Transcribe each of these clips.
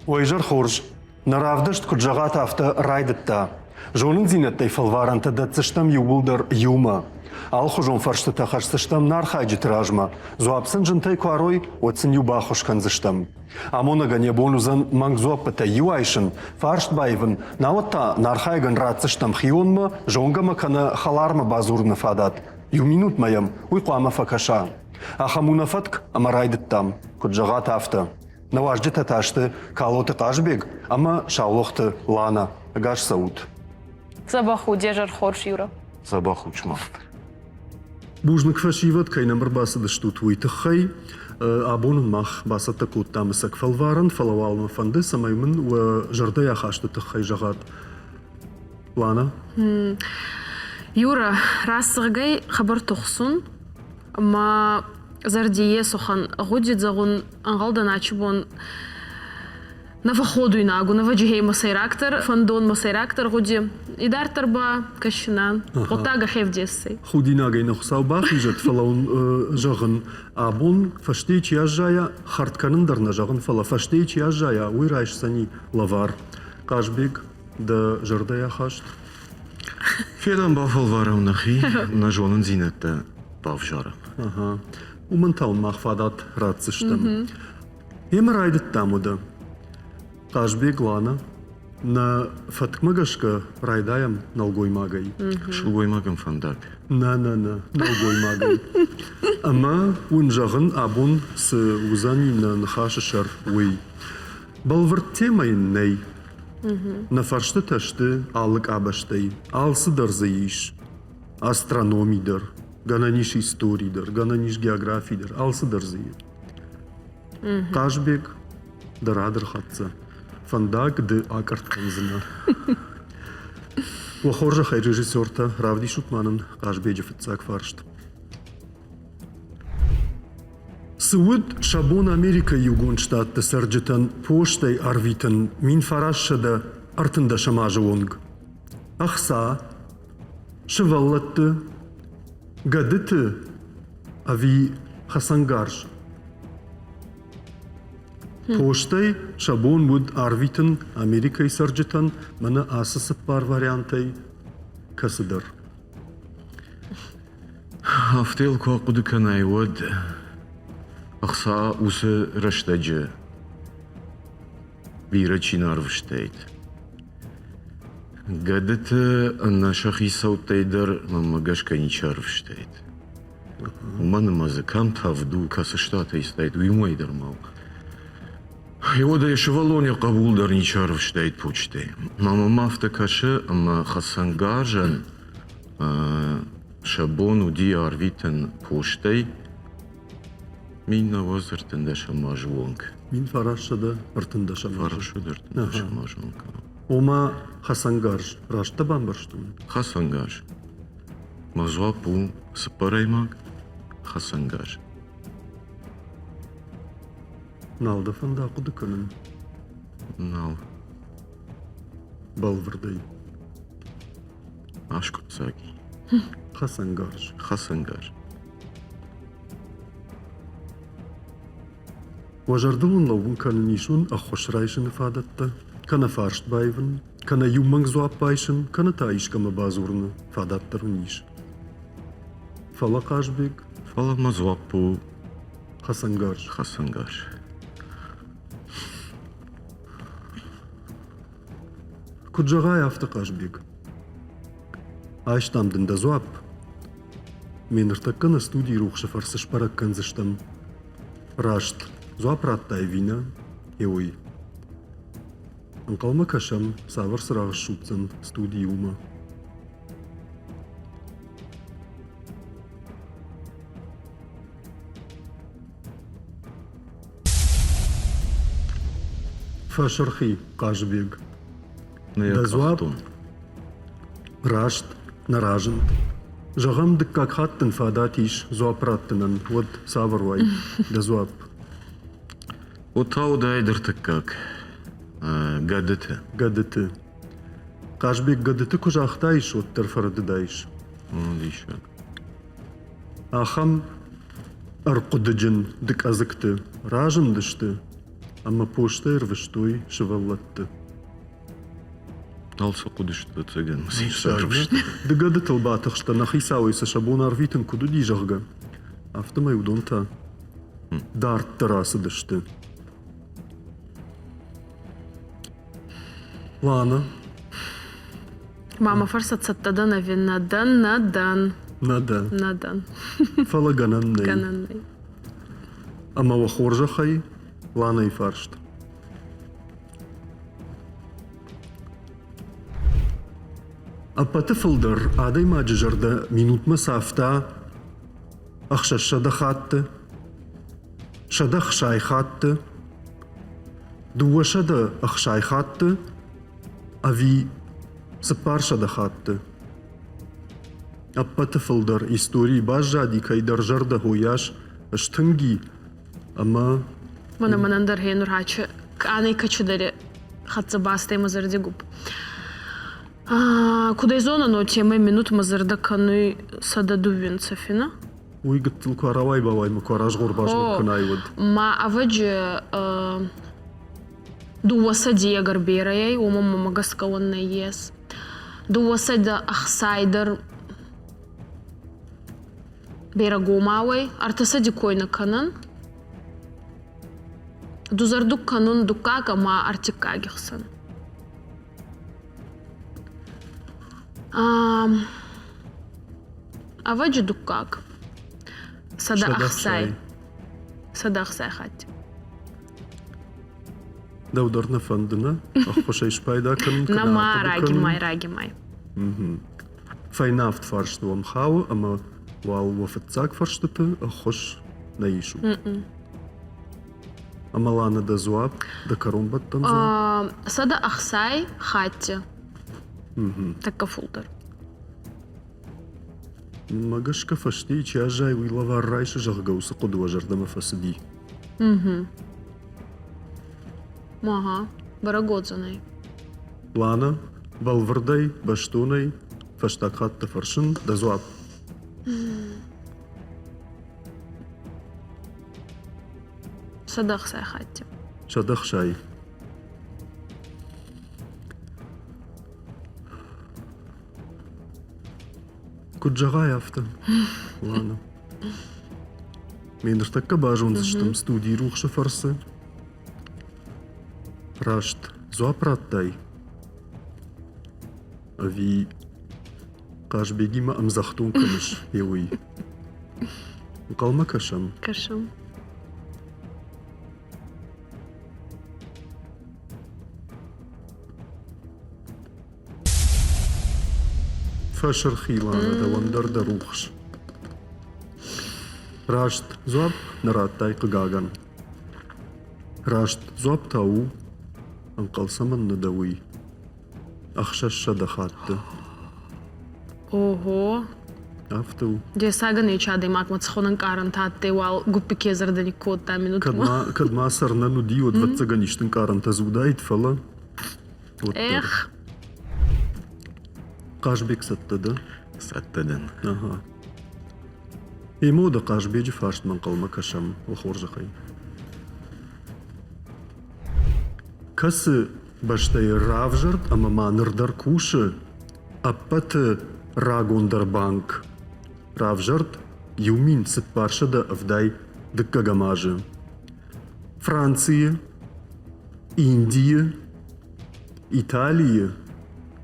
Уӕ изӕр хорз! Нӕ равдыст, куыд зӕгъат, афтӕ райдыдта. Зонындзинӕдтӕй фӕлварӕнтӕ дӕтдзыстӕм иууылдӕр иумӕ. Алыхуызон фӕрстытӕ хӕсдзыстӕм нӕ архайджыты размӕ. Дзуапп сын зынтӕй куы арой, уӕд сын иу баххуыс кӕндзыстӕм. Амонӕгӕн йӕ бон уыдзӕн мӕнг дзуаппытӕ иу айсын, фарст баивын, науӕд та нӕ архайӕгӕн ратдзыстӕм хионмӕ, зонгӕмӕ кӕнӕ хӕлармӕ бадзурыны фадат. Иу минутмӕ йӕм уый хъуамӕ фӕкӕса. Ахӕм у нӕ фӕтк ӕмӕ райдыдтам, куыд зӕгъат, афтӕ. Нӕ уазджытӕ та сты Калоты Хъазбег ӕмӕ Саулохты Лана. Ӕгас цӕут! Дзӕбӕх у де зӕр хорз, Юра. Дзӕбӕх у, Чма. Бузныг фӕсивӕд, кӕй нӕм ӕрбацыдыстут, уый тыххӕй. Абон уын мах бацӕттӕ кодтам ӕцӕг фӕлварӕн, фӕлӕ уал мӕ фӕнды, цӕмӕй мын уӕ зӕрдӕйы ахасты тыххӕй зӕгъат. Лана? Юра, рӕсугъдӕй хабар тухсун, ма зӕрди есухӕн гъуди зӕгъун ӕнгъӕлдӕн ачи бон нӕ фӕхходуйнаг у, нӕвӕджи мӕ сӕйрагдӕр фӕндон, мӕ сӕйрагдӕр гъуди. Идарддӕр ба кӕсинӕн, гъуддаг ӕхе вдесй. Худинагӕй нӕ Хуыцау бахизӕд, фӕлӕ уын зӕгъын, абон фӕстейы чи аззайа, хӕрд кӕнын дӕр нӕ зӕгъын, фӕлӕ фӕстейы чи аззайа, уый райсдзӕни лӕвар. Хъазбег, дӕ зӕрдӕйы ахаст? Фенӕм, бафӕлварӕм нӕхи, нӕ зонындзинӕдтӕ бавзарӕм. Ага. Уымӕн та уын мах фадат ратдзыстӕм. Емӕ райдыдтам уӕдӕ. Хъазбег Лана, нӕ фӕткмӕ гӕсгӕ райдайӕм нӕлгоймагӕй. Сылгоймагӕн фӕндаг. Нӕ, нӕ, нӕ, нӕлгоймагӕй. Ӕмӕ уын зӕгъын, абон цы уыдзӕни нӕ ныхасы сӕр, уый. Бӕлвырд темӕ йын нӕй. Нӕ фӕрстытӕ сты алы къабӕзтӕй, алцыдӕр дзы ис. Астрономи дӕр, гӕнӕн ис истори дӕр, гӕнӕн ис географи дӕр, алцыдӕр дзы и. Хъазбег дӕ рад ӕрхӕццӕ. Фӕндаг ды акъӕртт кӕндзынӕ. Уӕ хорзӕхӕй, режиссертӕ, равдисут ма нын Хъазбеджы фыццаг фарст. Цы уыд сӕ бон Америкӕйы Иугонд Штатты цӕрджытӕн постӕй ӕрвитын 1913 азы онг? Ӕхца, сывӕллӕтты, гӕдыты ӕви хӕцӕнгарз? Постӕй сӕ бон уыд арвитын Америкӕйы цӕрджытӕн мӕнӕ ацы цыппар вариантӕй кӕцыдӕр. Афтӕ йыл куы ахъуыды кӕнай, уӕд ӕхца уыцы рӕстӕджы бирӕ чи нӕ ӕрвыстаид. Гӕдыты ӕнӕ сӕ хицӕуттӕй дӕр мӕнмӕ гӕсгӕ ничи ӕрвыстаид. Уымӕн ӕмӕ дзы кӕм тӕвд у, кӕцы штатӕй стаид, уый уымӕй дӕр ма у. Уӕдӕ йӕ сывӕллон йӕ хъӕбул дӕр ничи ӕрвыстаид почтӕй. Мӕнмӕ афтӕ кӕсы, ӕмӕ хӕцӕнгарзӕн Сӕ бон уыди арвитын постӕй 1913 азы онг. 1913 азы. 1913 азы онг. Ома хӕцӕнгарз, раст дӕ бамбӕрстон? Хӕцӕнгарз. Мӕ дзуапп у цыппӕрӕймаг хӕцӕнгарз. Нал дӕ фӕнды ахъуыды кӕнын? Нал. Бӕлвырдӕй. Аскъуыддзаг и. Хӕцӕнгарз. Хӕцӕнгарз. Уӕ зӕрдыл уын лӕууын кӕнын ис уын ӕххуыс райсыны фадӕттӕ, кӕнӕ фарст баивын, кӕнӕ иу мӕнг дзуапп байсын, кӕнӕ та искӕмӕ бадзурыны фадат дӕр уын ис. Фӕлӕ Хъазбег. Фӕлӕ мӕ дзуапп у хӕцӕнгарз. Хӕцӕнгарз. Куыд зӕгъай, афтӕ, Хъазбег. Айстам дын дӕ дзуапп. Ме ныртӕккӕ нӕ студийы рухсы фӕрцы сбӕрӕг кӕндзыстӕм. Раст дзуапп радтай ӕви нӕ, уый. Ӕнхъӕлмӕ кӕсӕм, цавӕр цырагъ ссудздзӕн студийы, уымӕ. Фӕсырхи Хъазыбег. Дӕ дзуапп раст нӕ разынд. Зӕгъӕм, дыккаг хатт дын фадат ис дзуапп раттынӕн, уӕд цавӕр уаид дӕ дзуапп? Уӕд та уыдаид ӕртыккаг. Гӕдыты. Гӕдыты. Хъазбег гӕдыты куы загътаис, уӕддӕр фӕрӕдыдаис. Диссаг. Ахӕм ӕрхъуыдыджын дыкъӕдзыгты разындысты. Ӕмӕ постӕй ӕрвыстой сывӕллӕтты. Нал сӕ хъуыдысты, ӕцӕгӕн сӕ ӕрвыстой. Ды гӕдытыл батыхстӕ, нӕ хицауӕй сӕ сӕ бон арвитын куыд уыди, зӕгъгӕ. Афтӕмӕй уыдон та дарддӕр ацыдысты. Лана. Мама фӕрсӕд цӕттӕ дӕн ӕви нӕ дӕн, нӕ дӕн. Нӕ дӕ. Нӕ дӕн. Фӕлӕ гӕнӕн нӕй. Гӕнӕн нӕй. Ӕмӕ уӕ хорзӕхӕй Ланайы фарст. Ӕппӕты фылдӕр адӕймаджы зӕрдӕ минутмӕ цавта 600 хатты, 160 хатты, 260 хатты ӕви 400 хатты. Ӕппӕты фылдӕр историйы баззади кӕйдӕр зӕрдӕ уыйас стынг и, ӕмӕ Мӕнӕ мӕнӕн дӕр гъенур ачы къанӕй кӕчидӕри хӕццӕ бастӕй мӕ зӕрди гупп. Куд ӕй зонӕн, уотемӕй минут мӕ зӕрдӕ кӕнуй 102 цӕфи, Уый гыццыл куы арауай-бауай ма куы аразгъор-базгъор кӕнай, уӕд. Ма ӕвӕджы дууӕ сӕди ӕгӕр берӕ ӕй, уомӕн мӕмӕ гӕсгӕ уӕн нӕййес. Дууӕ сӕдӕ ӕхсай дӕр берӕгомауӕй, ӕртӕсӕди кой нӕ кӕнӕн. Дузӕрдуг кӕнун дуккаг ӕма ӕртиккаги хсӕн. Ӕвӕджы дуккаг. 160. 160 хатти. Дӕу дӕр нӕ фӕнды, нӕ? Ӕххуысӕй спайда кӕнын Нӕ ма рагимай, рагимай. Фӕйнӕ авд фарсты уӕм хауы ӕмӕ уал уӕ фыццаг фӕрстыты ӕххуыс нӕ исут. Ӕмӕ Лана дӕ дзуапп, дӕ кӕронбӕттӕн дзуапп? 160 хатти. Тӕккӕ фулдӕр. Мӕнмӕ гӕсгӕ фӕстейы чи аззайы, уый лӕвар райсы, зӕгъгӕ, уыцы хъуыды уӕ зӕрдӕмӕ фӕцыди. Ага, бӕрӕг уодзӕнӕй. Лана, бӕлвырдӕй, бӕстонӕй, фӕстаг хатт дӕ фӕрсын, дӕ дзуапп. 160 хатти. 160. Куыд зӕгъай, афтӕ. Лана. Ме ныртӕккӕ базондзыстӕм студийы рухсы фӕрцы. Раст дзуапп радтай? Ӕви Хъазбегимӕ ӕмдзӕхдон кӕныс, е уый? Ӕнхъӕлмӕ кӕсӕм? Кӕсӕм. Фӕсырх и Лана дӕуӕн дӕр дӕ рухс. Раст дзуапп нӕ радтай, хъыгагӕн. Раст дзуапп та у, ӕнхъӕл цӕмӕн нӕ дӕ, уый. 600 хатты. Ого! Афтӕ у. Дессагӕн ечи адӕймагмӕ цӕхуӕн ӕнкъарӕнтӕ адтӕй, уал гуппи ке зӕрдӕ никкодта минутмӕ. Кӕд ма сӕрнӕн уыди, уӕд ӕвӕццӕгӕн исты ӕнкъарӕнтӕ дзы уыдаид, фӕлӕ Эх! Хъазбег цӕттӕ дӕ? Цӕттӕ дӕн. Ага. Емо дӕ Хъазбеджы фарстмӕ ӕнхъӕлмӕ кӕсӕм, о хорзӕхӕй. Кӕцы бӕстӕйы равзӕрд ӕмӕ ма ныр дӕр кусы ӕппӕты рагондӕр банк? Равзӕрд 1472 азы. Францийы, Индийы, Италийы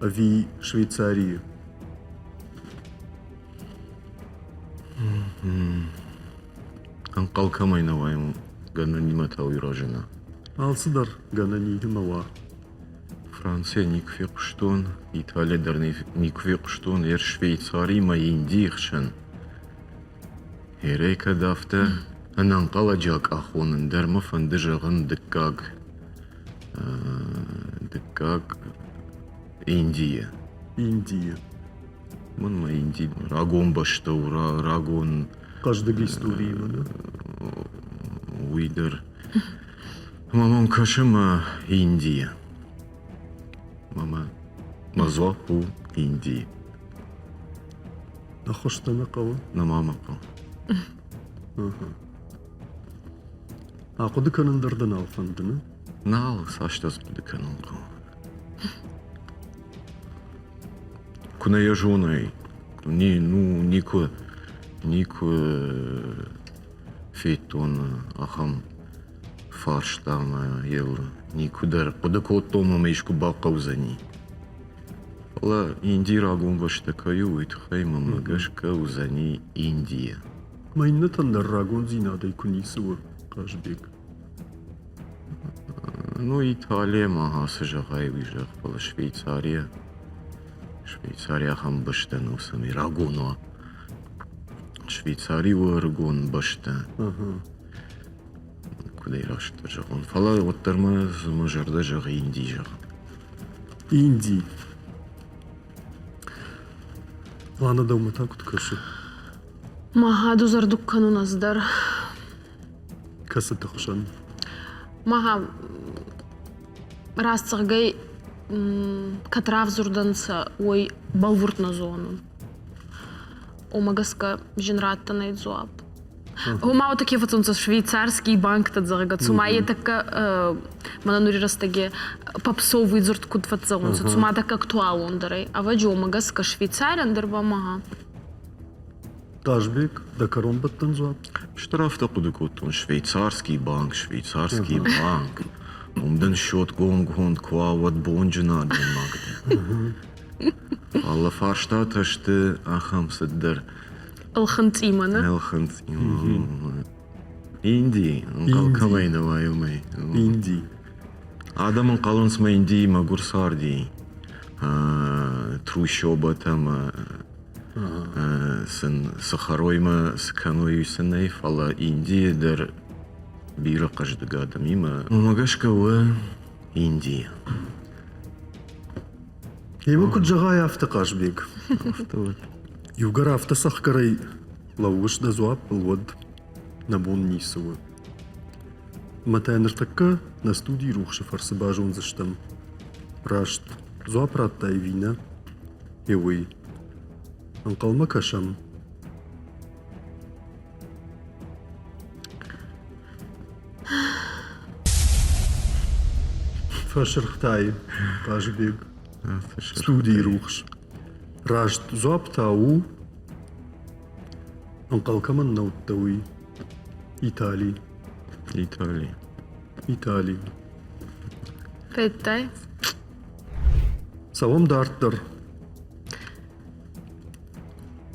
ӕви Швейцарийы? Ӕнхъӕл кӕмӕй нӕ уайм, гӕнӕнимӕ та уый разына. Алцыдӕр гӕнӕнимӕ уа. Францийӕ никуы фехъуыстон, Италийӕ дӕр никуы фехъуыстон, ӕр Швейцари мӕ Индийы хсӕн. Эрӕй кӕд афтӕ ӕнӕнхъӕлӕджы акъахон, ӕндӕр мӕ фӕнды зӕгъын дыккаг, дыккаг Индийы. Индийы. Мӕнмӕ Инди рагон бӕстӕ у, рагон... Хъӕздыг историимӕ, нӕ? Уый дӕр. Ӕмӕ мӕм кӕсы мӕ Индийы. Мӕ мӕ дзуапп у Индийы. Ӕххуыс дӕ нӕ хъӕуы? Нӕма мӕ хъӕуы. Ахъуыды кӕнын дӕр дӕ нал фӕнды, нӕ? Нал, цастӕ дзы хъуыды кӕнын хъӕуы. Куы нӕ йӕ зонай, не, ну, никуы, никуы федтон ахӕм фарста ӕмӕ йыл никуы дӕр хъуыды кодтон ӕмӕ искуы бахъӕудзӕни. Фӕлӕ Инди рагон бӕстӕ кӕй у, уый тыххӕй мӕнмӕ гӕсгӕ уыдзӕни Индийӕ. Мӕ иннӕтӕн дӕр рагондзинадӕй куы ницы у, Хъазбег. Ну, Италийӕ ма ацы зӕгъай, уый зӕгъ, фӕлӕ Швейцарийӕ. Швейцари ахӕм бӕстӕ нӕу, цӕмӕй рагон уа. Швейцари у ӕрыгон бӕстӕ. Куыдӕй растдӕр зӕгъон, фӕлӕ уӕддӕр мӕ, мӕ зӕрдӕ зӕгъы Инди зӕгъ. Инди. Лана дӕумӕ та куыд кӕсы? Мӕхӕ дузӕрдуг кӕнун ӕз дӕр. Кӕцыты хсӕн? Мӕхӕ раст зӕгъгӕй, кӕд равзурдӕнцӕ, уой бӕлвурд нӕ зонун. Уомӕ гӕсгӕ зин раттӕн ӕй дзуапп. Гъома вот такие фӕцӕнцӕ швейцарские банктӕ, зӕгъгӕ, цума е тӕккӕ мӕнӕ нури рӕстӕги попсовый дзурд куд фӕццӕунцӕ, цума тӕккӕ актуалондӕр ӕй. Ӕвӕдзи, уомӕ гӕсгӕ Швейцарийӕн дӕр ба ма Хъазбег, дӕ кӕронбӕттӕн дзуапп? Стыр афтӕ хъуыды кодтон, швейцарский банк, швейцарский банк. Уым дын счет гомгонд куы уа, уӕд бонджын адӕймаг дӕ. Фӕлӕ фарстатӕ сты ахӕм цыдӕр. Ӕлхынцъимӕ, нӕ? Ӕлхынцъимӕ. Инди, ӕнхъӕл кӕмӕй нӕ уай, уымӕй. Инди. Адӕм ӕнхъӕлынц мӕ Индийы мӕгуыр царди. Трущобӕтӕ ӕмӕ сын цы хӕрой мӕ цы кӕной, уый сын нӕй, фӕлӕ Индийы дӕр бирӕ хъӕздыг адӕмимӕ. Уымӕ гӕсгӕ у Инди. Емӕ куыд зӕгъай, афтӕ, Хъазбег. Афтӕ уӕд. Иугӕр афтӕ цӕхгӕрӕй лӕууыс дӕ дзуаппыл, уӕд нӕ бон ницы у. Мӕ та ныртӕккӕ нӕ студийы рухсы фӕрцы базондзыстӕм, раст дзуапп радтай ӕви нӕ, е уый. Ӕнхъӕлмӕ кӕсӕм. Фӕсырхтай, Хъазыбег. Студийы рухс. Раст дзуапп та у, ӕнхъӕл кӕмӕн нӕ уыдтӕ, уый. Итали. Итали. Итали. Федтай? Цӕуӕм дарддӕр.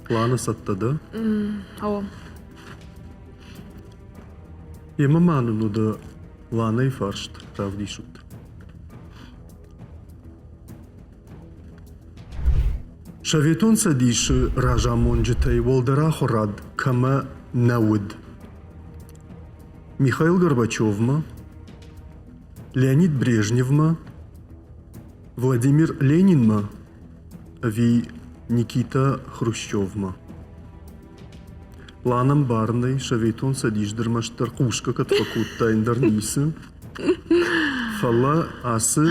Планы цӕттӕ дӕ? О. Емӕ ма нын уыд Ланӕйы фарст равдисут. Советон Цӕдисы разамонджытӕй уӕлдӕр ахуырад кӕмӕ нӕ уыд? Михаил Горбачевмӕ, Леонид Брежневмӕ, Владимир Ленинмӕ ӕви Никита Хрущевмӕ? Планӕмбарынӕй Советон Цӕдис ӕрмӕстдӕр хъусгӕ кӕд фӕкодта, ӕндӕр ницы. Фӕлӕ ацы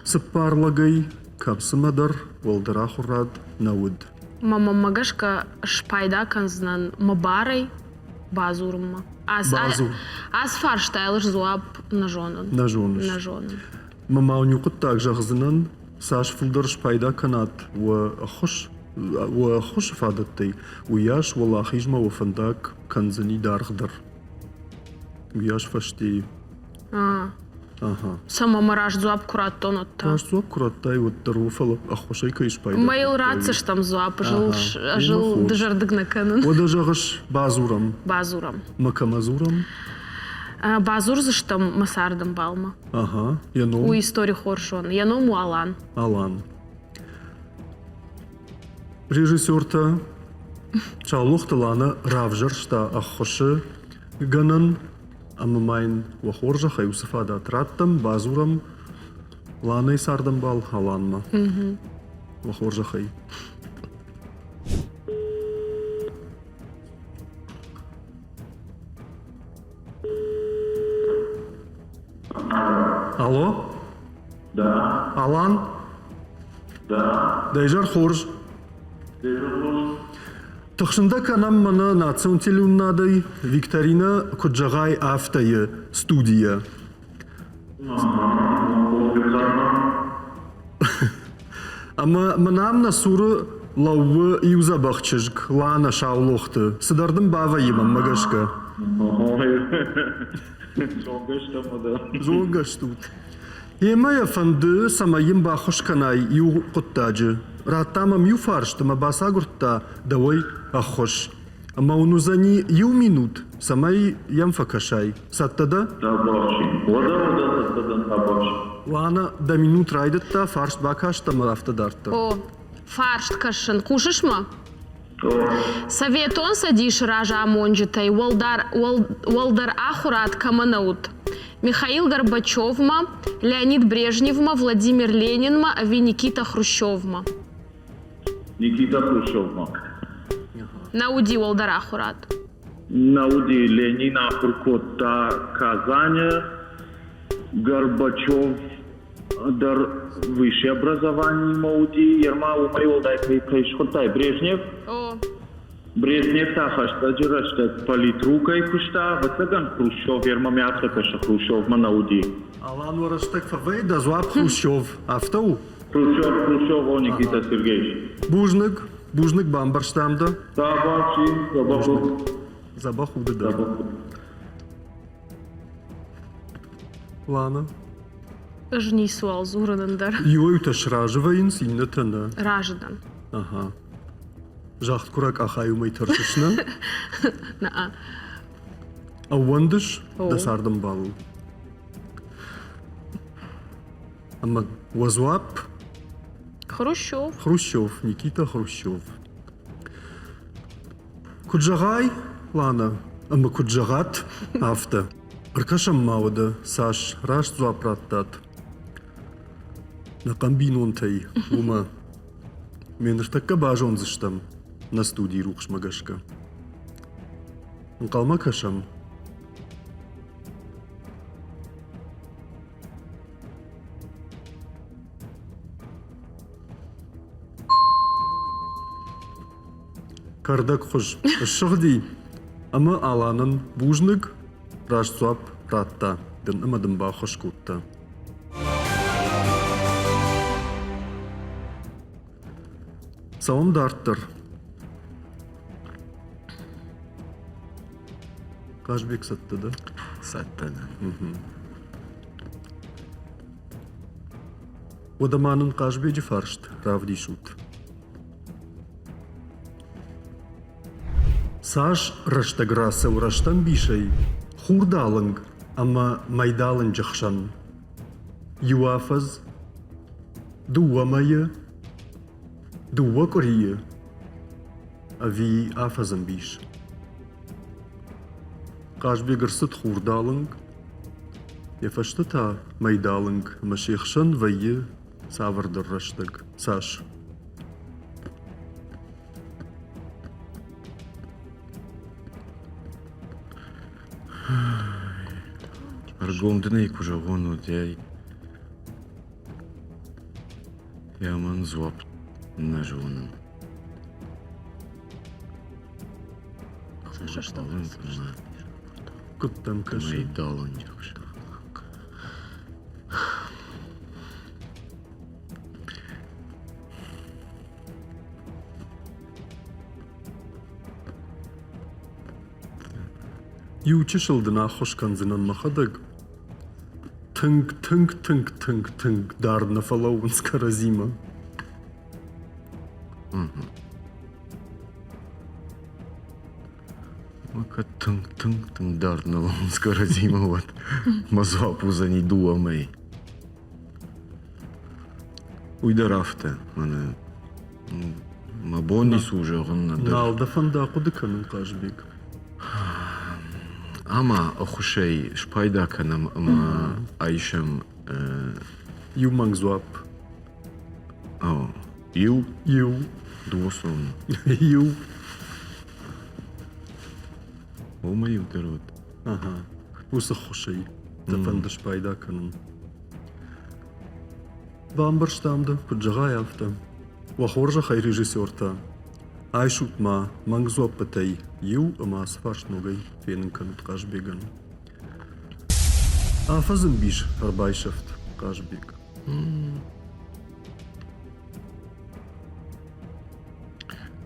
цыппар лӕгӕй кӕцымӕ дӕр уӕлдӕр ахуырад нӕ уыд. Мӕнмӕ гӕсгӕ спайда кӕндзынӕн мӕ барӕй бадзурынмӕ. Ацы фарстайыл дзуапп нӕ зонын. Нӕ зоныс. Нӕ зонын. Мӕ ма уын иу хъуыддаг зӕгъдзынӕн, цас фылдӕр спайда кӕнат уӕ ӕххуыс, уӕ ӕххуысы фадӕттӕй, уыйас уӕлахизмӕ уӕ фӕндаг кӕндзӕни даргъдӕр. Уыйас фӕстейы. Ага. Цӕмӕ мӕ раст дзуапп куы радтон, уӕд та? Раст дзуапп куы радтай, уӕддӕр у, фӕлӕ ӕххуысӕй кӕй спайда Мӕйыл ратдзыстӕм дзуапп, ӕз ыл дызӕрдыг нӕ кӕнын. Уӕдӕ зӕгъыс, бадзурӕм. Бадзурӕм. Мӕ кӕмӕ дзурӕм? Бадзурдзыстӕм мӕ цардӕмбалмӕ. Ага, йӕ ном? У истори хорз зоны. Йӕ ном у Алан. Алан. Режиссертӕ Саулохты Лана равзӕрста ӕххуысы гӕнӕн ӕмӕ ма йын уӕ хорзӕхӕй уыцы фадат раттӕм, бадзурӕм Ланӕйы цардӕмбал Аланмӕ. Уӕ хорзӕхӕй. Алло? Да. Алан? Да. Дӕ изӕр хорз. Тыхсын дӕ кӕнӕм мӕнӕ национ телеуынынадӕй, викторинӕ куыд зӕгъай, афтӕйы студийӕ. Ӕмӕ мын ам нӕ цуры лӕууы иу дзӕбӕх чызг, Лана Саулохты. Цыдӕр дын бавӕййы мӕнмӕ гӕсгӕ. Зонгӕ стӕм уӕдӕ. Зонгӕ стут. Йемӕ йӕ фӕнды, цӕмӕй йын баххуыс кӕнай иу хъуыддаджы. Радта мӕм иу фарст ӕмӕ бацагуырдта дӕуӕй ӕххуыс. Ӕмӕ уын уыдзӕни иу минут, цӕмӕй йӕм фӕкӕсай. Цӕттӕ дӕ? Табуафси. Уӕдӕ, уӕдӕ цӕттӕ дӕн табуафси. Лана, дӕ минут райдыдта, фарст бакаст ӕмӕ афтӕ дарддӕр. О, фарст кӕсын. Хъусыс мӕ? Советон Цӕдисы разамонджытӕй уӕлдӕр, уӕлдӕр ахуырад кӕмӕ нӕ уыд? Михаил Горбачевмӕ, Леонид Брежневмӕ, Владимир Ленинмӕ ӕви Никита Хрущевмӕ? Никита Хрущевмӕ. Нӕ уыди уӕлдӕр ахуырад. Нӕ уыди. Ленин ахуыр кодта Казаны, Горбачев дӕр высшее образованиемӕ уыди, ерма уымӕй уӕлдай кӕй, кӕй схуыдтай Брежнев? О. Брежнев та хӕстӕджы рӕстӕг политрукӕй куыста, ӕвӕццӕгӕн Хрущев, ерма мӕ афтӕ кӕсы, Хрущевмӕ нӕ уыди. Алан, уӕ рӕстӕг фӕвӕййы дӕ дзуапп Хрущев, афтӕ у? Хрущев, Хрущев, о, Никита Сергеевич. Бузныг, бузныг, бамбӕрстам дӕ. Дзӕбӕх, дзӕбӕх у. Дзӕбӕх у ды дӕр. Лана? Ӕз ницыуал дзурын ӕндӕр. Иуӕй-иутӕ сразы вӕййынц, иннӕтӕ нӕ. Разы дӕн. Ага. Загъд куы ракъахай, уымӕй тӕрсыс, нӕ? Нӕ. Ӕууӕндыс дӕ цардӕмбалыл? Ӕмӕ уӕ дзуапп? Хрущев. Хрущев, Никита Хрущев. Куыд зӕгъай, Лана, ӕмӕ куыд зӕгъат, афтӕ. Ӕркӕсӕм ма уӕдӕ, цас раст дзуапп радтат нӕ хъӕн бинонтӕй, уымӕ. Ме ныртӕккӕ базондзыстӕм нӕ студийы рухсмӕ гӕсгӕ. Ӕнхъӕлмӕ кӕсӕм. Кӕрдӕгхуыз ссыгъди ӕмӕ Аланӕн бузныг раст дзуапп радта дын ӕмӕ дын баххуыс кодта. Цӕуӕм дарддӕр. Хъазбег цӕттӕ дӕ? Цӕттӕ дӕн. Уӕдӕ ма нын Хъазбеджы фарст равдисут. Цас рӕстӕг рацӕуы рӕстӕмбисӕй хурдалынг ӕмӕ мӕйдалынджы хсӕн? Иу афӕдз, дыууӕ мӕйы, дыууӕ къуырийы ӕви афӕдзӕмбис? Хъазбег ӕрцыд хурдалынг, йӕ фӕстӕ та мӕйдалынг ӕмӕ се хсӕн вӕййы цавӕрдӕр рӕстӕг. Цас? Ӕргом дын ӕй куы зӕгъон, уӕд ӕй йӕ мӕн дзуапп нӕ зонын. Куыд дӕм кӕсы? Иу чысыл дын аххуыс кӕндзынӕн мӕхӕдӕг. Тынг, тынг, тынг, тынг, тынг дард нӕ фӕлӕууынц кӕрӕдзимӕ. Кӕд тынг, тынг, тынг дард нӕ лӕууынц кӕрӕдзимӕ, уӕд мӕ дзуапп уыдзӕни дыууӕ мӕй. Уый дӕр афтӕ, мӕнӕ мӕ бон ницы у зӕгъын нӕдӕр. Нал дӕ фӕнды ахъуыды кӕнын, Хъазбег? Ӕмӕ ӕххуысӕй спайда кӕнӕм ӕмӕ айсӕм Иу мӕнг дзуапп. Иу? Иу. Дыууӕсон. Иу. Уымӕ иу дӕр уыд. Ага. Уыцы ххуысӕй дӕ фӕнды спайда кӕнын. Бамбӕрстам дӕ, куыд зӕгъай, афтӕ. Уӕ хорзӕхӕй, режиссертӕ, айсут ма мӕнг дзуӕппытӕй иу ӕмӕ ацы фарст ногӕй фенын кӕнут Хъазбегӕн. Афӕдзы мбис ӕрбайсӕфт Хъазбег.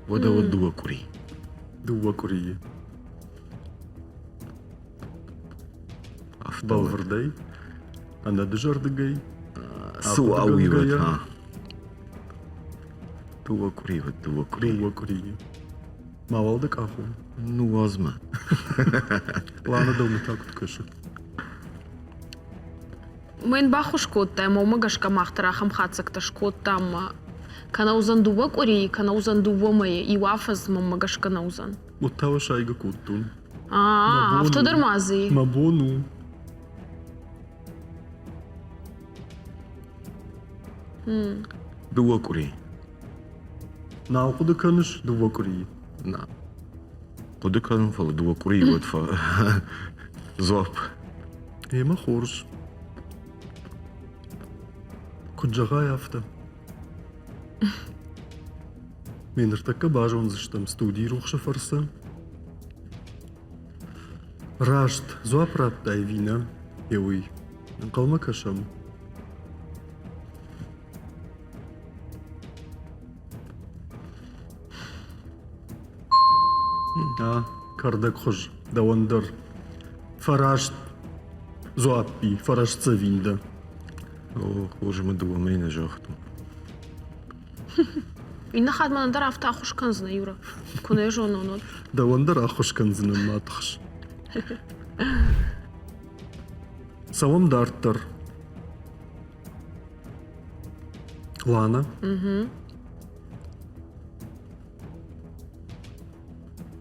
Уӕдӕ уӕд дыууӕ къуыри. Дыууӕ къуырийы. Бӕлвырдӕй, ӕнӕдызӕрдыгӕй. Цы уа уый уӕд, ха? Дыууӕ къуырийы уӕд, дыууӕ къуырийы. Дыууӕ къуырийы. Мауал дӕ къахон. Ныууадз мӕ. Лана дӕумӕ та куыд кӕсы? Мӕн баххуыс кодтай, ӕмӕ уымӕ гӕсгӕ мах дӕр ахӕм хатдзӕгтӕ скодтам. Кӕнӕ уыдзӕн дыууӕ къуырийы, кӕнӕ уыдзӕн дыууӕ мӕйы, иу афӕдз мӕнмӕ гӕсгӕ нӕ уыдзӕн. Уӕд та уӕ сайгӕ кодтон. А, афтӕ дӕр ма дзы и. Мӕ бон у. Дыууӕ къуыри. Нал хъуыды кӕныс дыууӕ къуырийы? Нӕ. Хъуыды кӕнын, фӕлӕ дыууӕ къуырийы уӕд дзуапп. Ӕмӕ хорз. Куыд зӕгъай, афтӕ. Ме ныртӕккӕ базондзыстӕм студийы рухсы фӕрцы. Раст дзуапп радтай ӕви нӕ, е уый. Ӕнхъӕлмӕ кӕсӕм. Да, кӕрдӕгхуыз, дӕуӕн дӕр. Фӕраст дзуаппи, фӕрӕстдзӕвин дӕ. О, хорз ӕмӕ дыууӕ мӕй нӕ загътон. Иннӕ хатт мӕнӕн дӕр афтӕ ӕххуыс кӕндзынӕ, Юра. Куы нӕ зонон, уӕд. Дӕуӕн дӕр ӕххуыс кӕндзынӕн, ма тыхс. Цӕуӕм дарддӕр. Лана? Угу.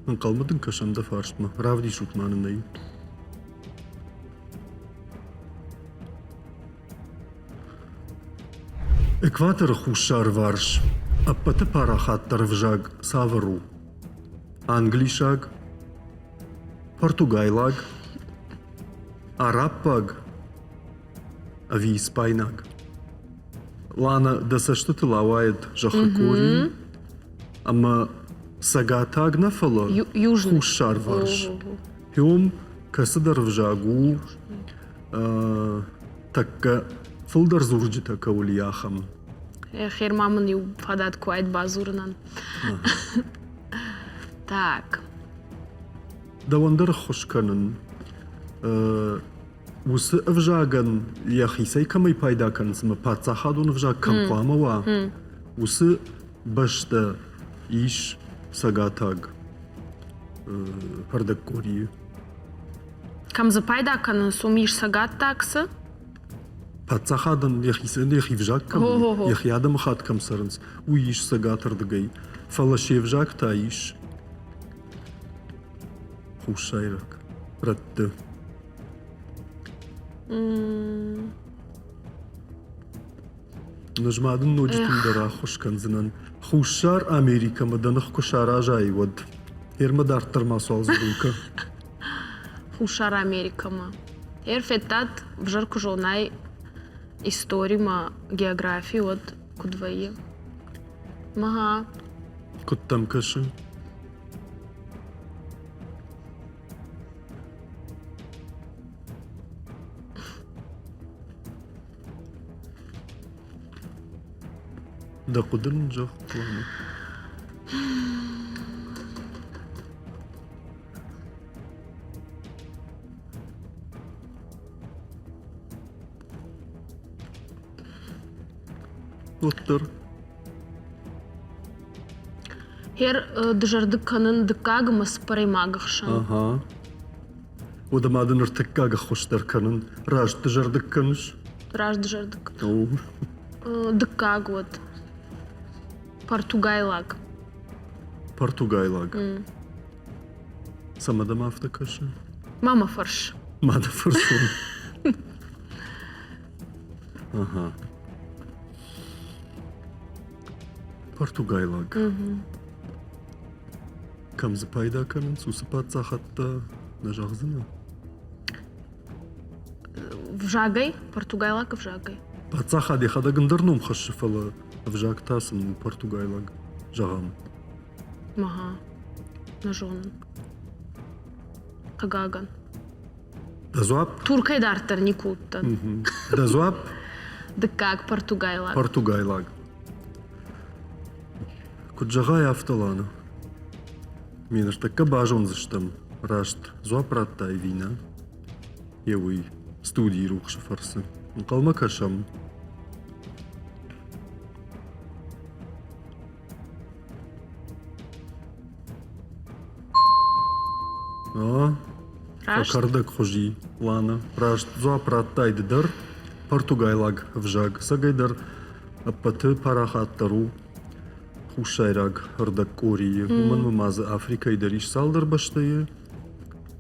Ӕнхъӕлмӕ дын кӕсӕм дӕ фарстмӕ. Равдисут ма нын ӕй. Экваторы хуссарварс ӕппӕты парахатдӕр ӕвзаг цавӕр у? Англисаг, португайлаг, араббаг ӕви испайнаг? Лана, дӕ цӕстытыл ауайӕд зӕххы къори ӕмӕ цӕгатаг нӕ, фӕлӕ хуссарварс. Уым кӕцыдӕр ӕвзаг у тӕккӕ фылдӕр дзурджытӕ кӕуыл и, ахӕм. Хер ма мын иу фадат куы уаид бадзурынӕн. Так. Дӕуӕн дӕр ӕххуыс кӕнын. Уыцы ӕвзагӕн йӕхицӕй кӕмӕй пайда кӕнынц ӕмӕ паддзахадон ӕвзаг кӕм хъуамӕ уа, уыцы бӕстӕ ис цӕгатаг ӕрдӕгкъорийы. Кӕм дзы пайда кӕнынц, уым ис цӕгаттаг цы? Паддзахадӕн йӕхицӕн йӕхи взаг кӕм у, йӕхи адӕмыхатт кӕм цӕрынц, уый ис цӕгатырдыгӕй. Фӕлӕ се взаг та ис хуссайраг рӕтты. Ӕз ма дын ноджы тынгдӕр ӕххуыс кӕндзынӕн. Хуссар Америкӕмӕ дӕ ных куы саразай, уӕд. Ермӕ дарддӕр мацуал дзурын кӕ. Хуссар Америкӕмӕ. Ер федтат, ӕвзӕр куы зонай истори ма географи, уӕд куыд вӕййы? Мага. Куыд дӕм кӕсы? Дӕ хъуыды мын зӕгъ, Лана. Уӕддӕр. Хер дызӕрдыг кӕнын дыккаг ӕмӕ цыппӕрӕймаг ӕхсӕн. Ага. Уӕдӕ ма дын ӕртыккаг ӕххуыс дӕр кӕнын. Раст дызӕрдыг кӕныс? Раст дызӕрдыг. Дыккаг уӕд. Португайлаг. Португайлаг. Цӕмӕ дӕм афтӕ кӕсы? Ма мӕ фӕрс. Ма дӕ фӕрсон. Ага. Португайлаг. Кӕм дзы пайда кӕнынц, уыцы паддзахӕдтӕ нӕ зӕгъдзынӕ? Взагӕй, португайлаг ӕвзагӕй. Паддзахад йӕхӕдӕг ӕндӕр ном хӕссы, фӕлӕ ӕвзаг та сын у португайлаг, зӕгъӕм. Ага, нӕ зонын. Хъыгагӕн. Дӕ дзуапп? Туркӕй дарддӕр никуы уыдтӕн. Дӕ дзуапп? Дыккаг португайлаг. Португайлаг. Куыд зӕгъай, афтӕ, Лана. Ме ныртӕккӕ базондзыстӕм, раст дзуапп радта ӕви нӕ. Йе уый студийы рухсы фӕрцы. Ӕнхъӕлмӕ кӕсӕм. Фӕкӕрдӕгхуыз и Лана. Раст дзуапп радтай ды дӕр. Португайлаг ӕвзаг ӕцӕгӕйдӕр ӕппӕты парахатдӕр у хуссайраг ӕрдӕгкъорийы. Уымӕн ӕмӕ дзы Африкӕйы дӕр ис цалдӕр бӕстӕйы.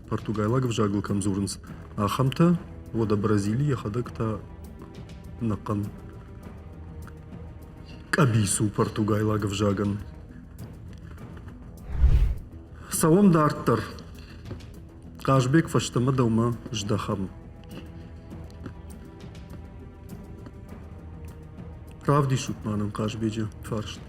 Португайлаг ӕвзагыл кӕм дзурынц, ахӕмтӕ. Уӕдӕ Бразили йӕхӕдӕг та ӕнӕхъӕн къӕбиц у португайлаг ӕвзагӕн. Цӕуӕм дарддӕр. Хъазбег, фӕстӕмӕ дӕумӕ здӕхӕм. Равдисут ма нын Хъазбеджы фарст.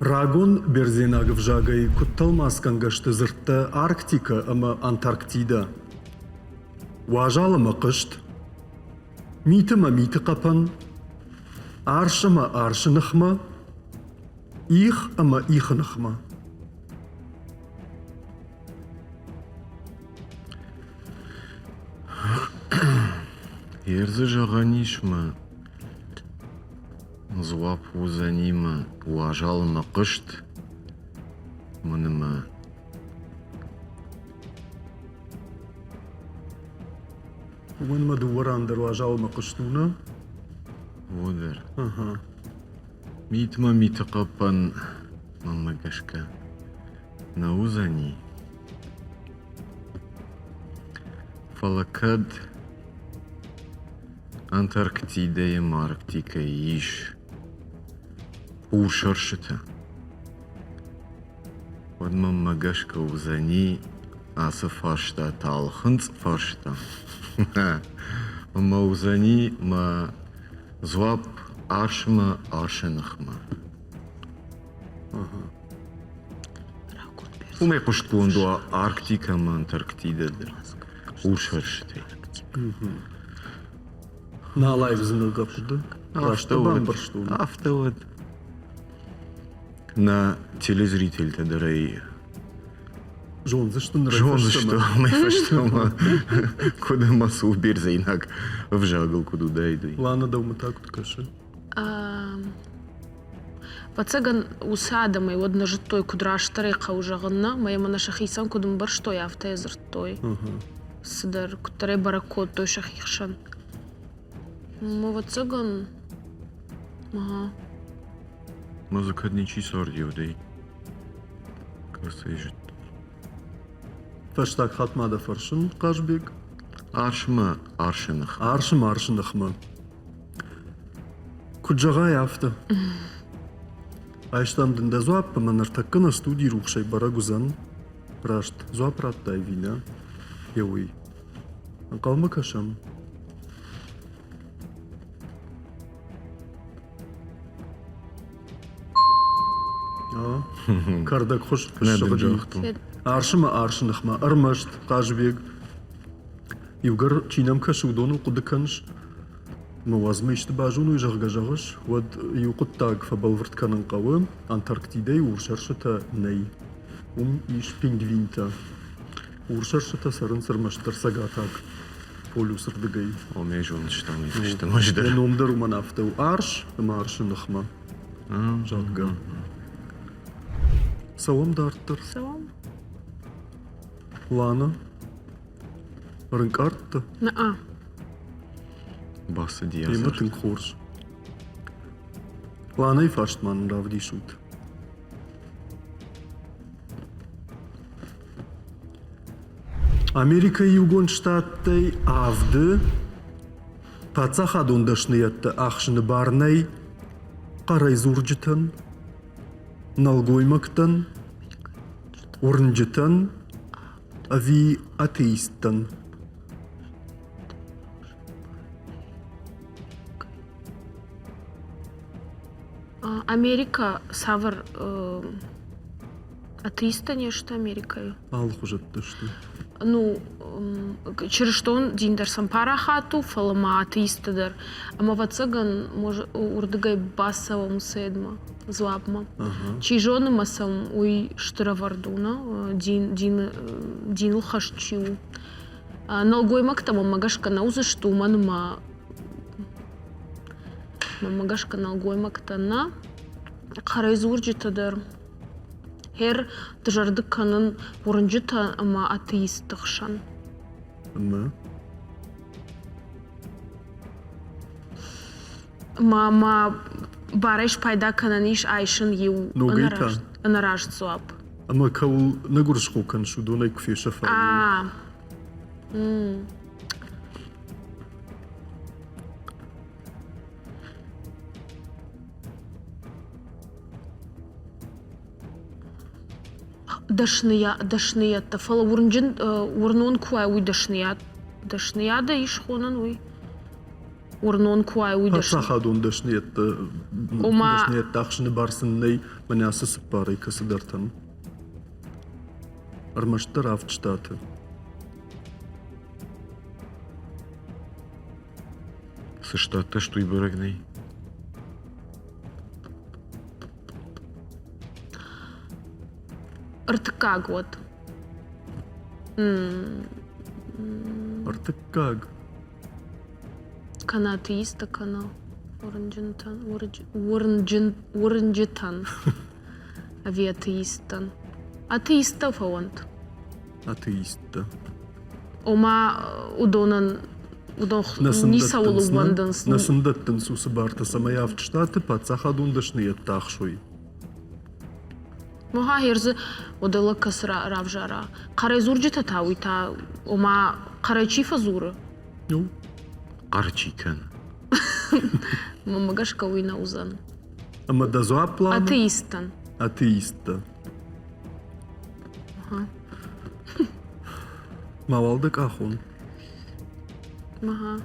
Рагон бердзенаг ӕвзагӕй куыд тӕлмацгӕнгӕ сты дзырдтӕ Арктикӕ ӕмӕ Антарктидӕ? Уазал ӕмӕ хъызт, мит ӕмӕ миты хъӕпӕн, арс ӕмӕ арсы ныхмӕ, их ӕмӕ ихы ныхмӕ. Ӕрдзы зӕгъӕн ис мӕ дзуапп уыдзӕни мӕ уазал ӕмӕ хъызт, мӕн ӕмӕ Уымӕн мӕ дыууӕ ран дӕр уазал ӕмӕ хъызт у, нӕ? О дӕр. Митмӕ миты хъӕппӕн, мӕнмӕ гӕсгӕ, нӕ уыдзӕни. Фӕлӕ кӕд Антарктидӕйы ӕмӕ Арктикӕйы ис урс ӕрсытӕ, уӕд мӕнмӕ гӕсгӕ уыдзӕни ацы фарста та ӕлхынцъ фарста. Ӕмӕ уыдзӕни мӕ дзуапп арсмӕ арсы ныхмӕ. Уымӕй хъуыстгонд у Арктикӕ ӕмӕ Антарктидӕ дӕр. Урс ӕрсытӕй. Нал аивдзынӕ дӕ хъуыды? Раст дӕ бамбӕрстон. Афтӕ уӕд. Нӕ телезрительтӕ дӕр ӕй зондзысты нырӕй зондзысты амӕй фӕстӕмӕ куыд ӕмӕ цы у бердзейнаг ӕвзагыл куыд уыдаид уый. Лана, дӕумӕ та куыд кӕсы? Ӕвӕццӕгӕн, уыцы адӕмӕй уӕд нӕ зыдтой, куыд растдӕрӕй хъӕуы зӕгъын, нӕ, ӕмӕ йӕ мӕнӕ сӕхицӕн куыд ӕмбӕрстой, афтӕ йӕ дзырдтой. Цыдӕр, куыддӕр ӕй бӕрӕг кодтой сӕхи хсӕн. Ӕвӕццӕгӕн, ага. Ма дзы кӕд ничи царди уӕдӕй? Кӕцӕй зыдта? Фӕстаг хатт ма дӕ фӕрсын, Хъазбег. Арсмӕ арсы ныхмӕ. Арсмӕ арсы ныхмӕ. Куыд зӕгъай, афтӕ. Айстам дын дӕ дзуапп ӕмӕ ныртӕккӕ нӕ студийы рухсӕй бӕрӕг уыдзӕн, раст дзуапп радтай ӕви нӕ, йе уый. Ӕнхъӕлмӕ кӕсӕм. Кӕрдӕгхуыз ссыгъди. Арсы мӕ арсы ныхмӕ ӕрмӕст Хъазбег. Иугӕр чи нӕм кӕсы, уыдоныл хъуыды кӕныс, ӕмӕ уадзмӕ исты базоной, зӕгъгӕ, зӕгъыс, уӕд иу хъуыддаг фӕбӕлвырд кӕнын хъӕуы: Антарктидӕйы урс ӕрсытӕ нӕй. Уым ис пингвинтӕ. Урс ӕрсытӕ цӕрынц ӕрмӕстдӕр цӕгатаг полюсы рдыгӕй. О, ме зондыстӕм исты ӕз дӕр. Йӕ ном дӕр уымӕн афтӕ у арс ӕмӕ арсы ныхмӕ, зӕгъгӕ. Цӕуӕм дарддӕр. Цӕуӕм. Лана, ӕрынкъардта? Наа. Бацыди Темӕ тынг хорз. Ланайы фарст ма нын равдисут. Америкӕйы Иугонд Штаттӕй авды паддзахадон дӕсныйӕдтӕ ахсыны бар нӕй хъӕрӕй дзурджытӕн, нӕлгоймӕгтӕн, уырнджытӕн ӕви атеисттӕн. Америка цавӕр? Атеисттӕ не сты Америкӕйы? Алыхуызӕттӕ сты. Ну, чырыстон дин дӕр сӕм парахат у, фӕлӕ ма атеисттӕ дӕр. Ӕмӕ, ӕвӕццӕгӕн, уырдыгӕй бацӕуӕм уыцы дзуапмӕ. Чи зоны, ма сӕм уый стыр ӕвӕрд у, нӕ? Дин, дин, диныл хӕст чи у. Нӕлгоймӕгтӕ мӕнмӕ гӕсгӕ нӕ уыдзысты, уымӕн ӕмӕ мӕнмӕ гӕсгӕ нӕлгоймӕгтӕ нӕ. Хъӕрӕй дзурджытӕ дӕр Хер дызӕрдыг кӕнын уырнджытӕ ӕмӕ атеистты хсӕн. Ӕмӕ? Ма ма барӕй спайда кӕнӕн ис айсын иу ӕнӕраст, ӕнӕраст дзуапп. Ӕмӕ кӕуыл нӕ гуырысхо кӕныс, уыдонӕй куы фесӕфай. А, Дӕсныйӕдтӕ, фӕлӕ уырнджын, уырнон куы уай, уый дӕсныйад, дӕсныйадӕй ис хонӕн уый? Уырнон куы уай, уый дӕсны. Паддзахадон дӕсныйӕдтӕ, дӕсныйӕдтӕ ахсыны бар сын нӕй мӕнӕ ацы цыппарӕй кӕцыдӕртӕн. Ӕрмӕстдӕр авд штаты. Цы штаттӕ сты, уый бӕрӕг нӕй. Ӕртыккаг уӕд. Ӕртыккаг. Кӕнӕ атеисттӕ, кӕнӕ уырнджынтӕн, уырнджын, уырнджытӕн ӕви атеисттӕн. Атеисттӕ фӕуӕнт. Атеисттӕ. Ома уыдонӕн уыдон ницӕуыл ӕууӕндынц. Нӕ сын дӕттынц уыцы бартӕ, цӕмӕй авд штаты паддзахадон дӕсныйӕдтӕ ахсой. Моха херзы одӕлӕг кӕцы равзара. Хъӕрӕй дзурджытӕ та уый та, ома хъӕрӕй чи фӕдзуры? Ну? Хъӕр чи кӕны? Мӕнмӕ гӕсгӕ уый нӕ уыдзӕн. Ӕмӕ дӕ дзуапп план? Атеисттӕн. Атеисттӕ. Мауал дӕ къахон. Ага.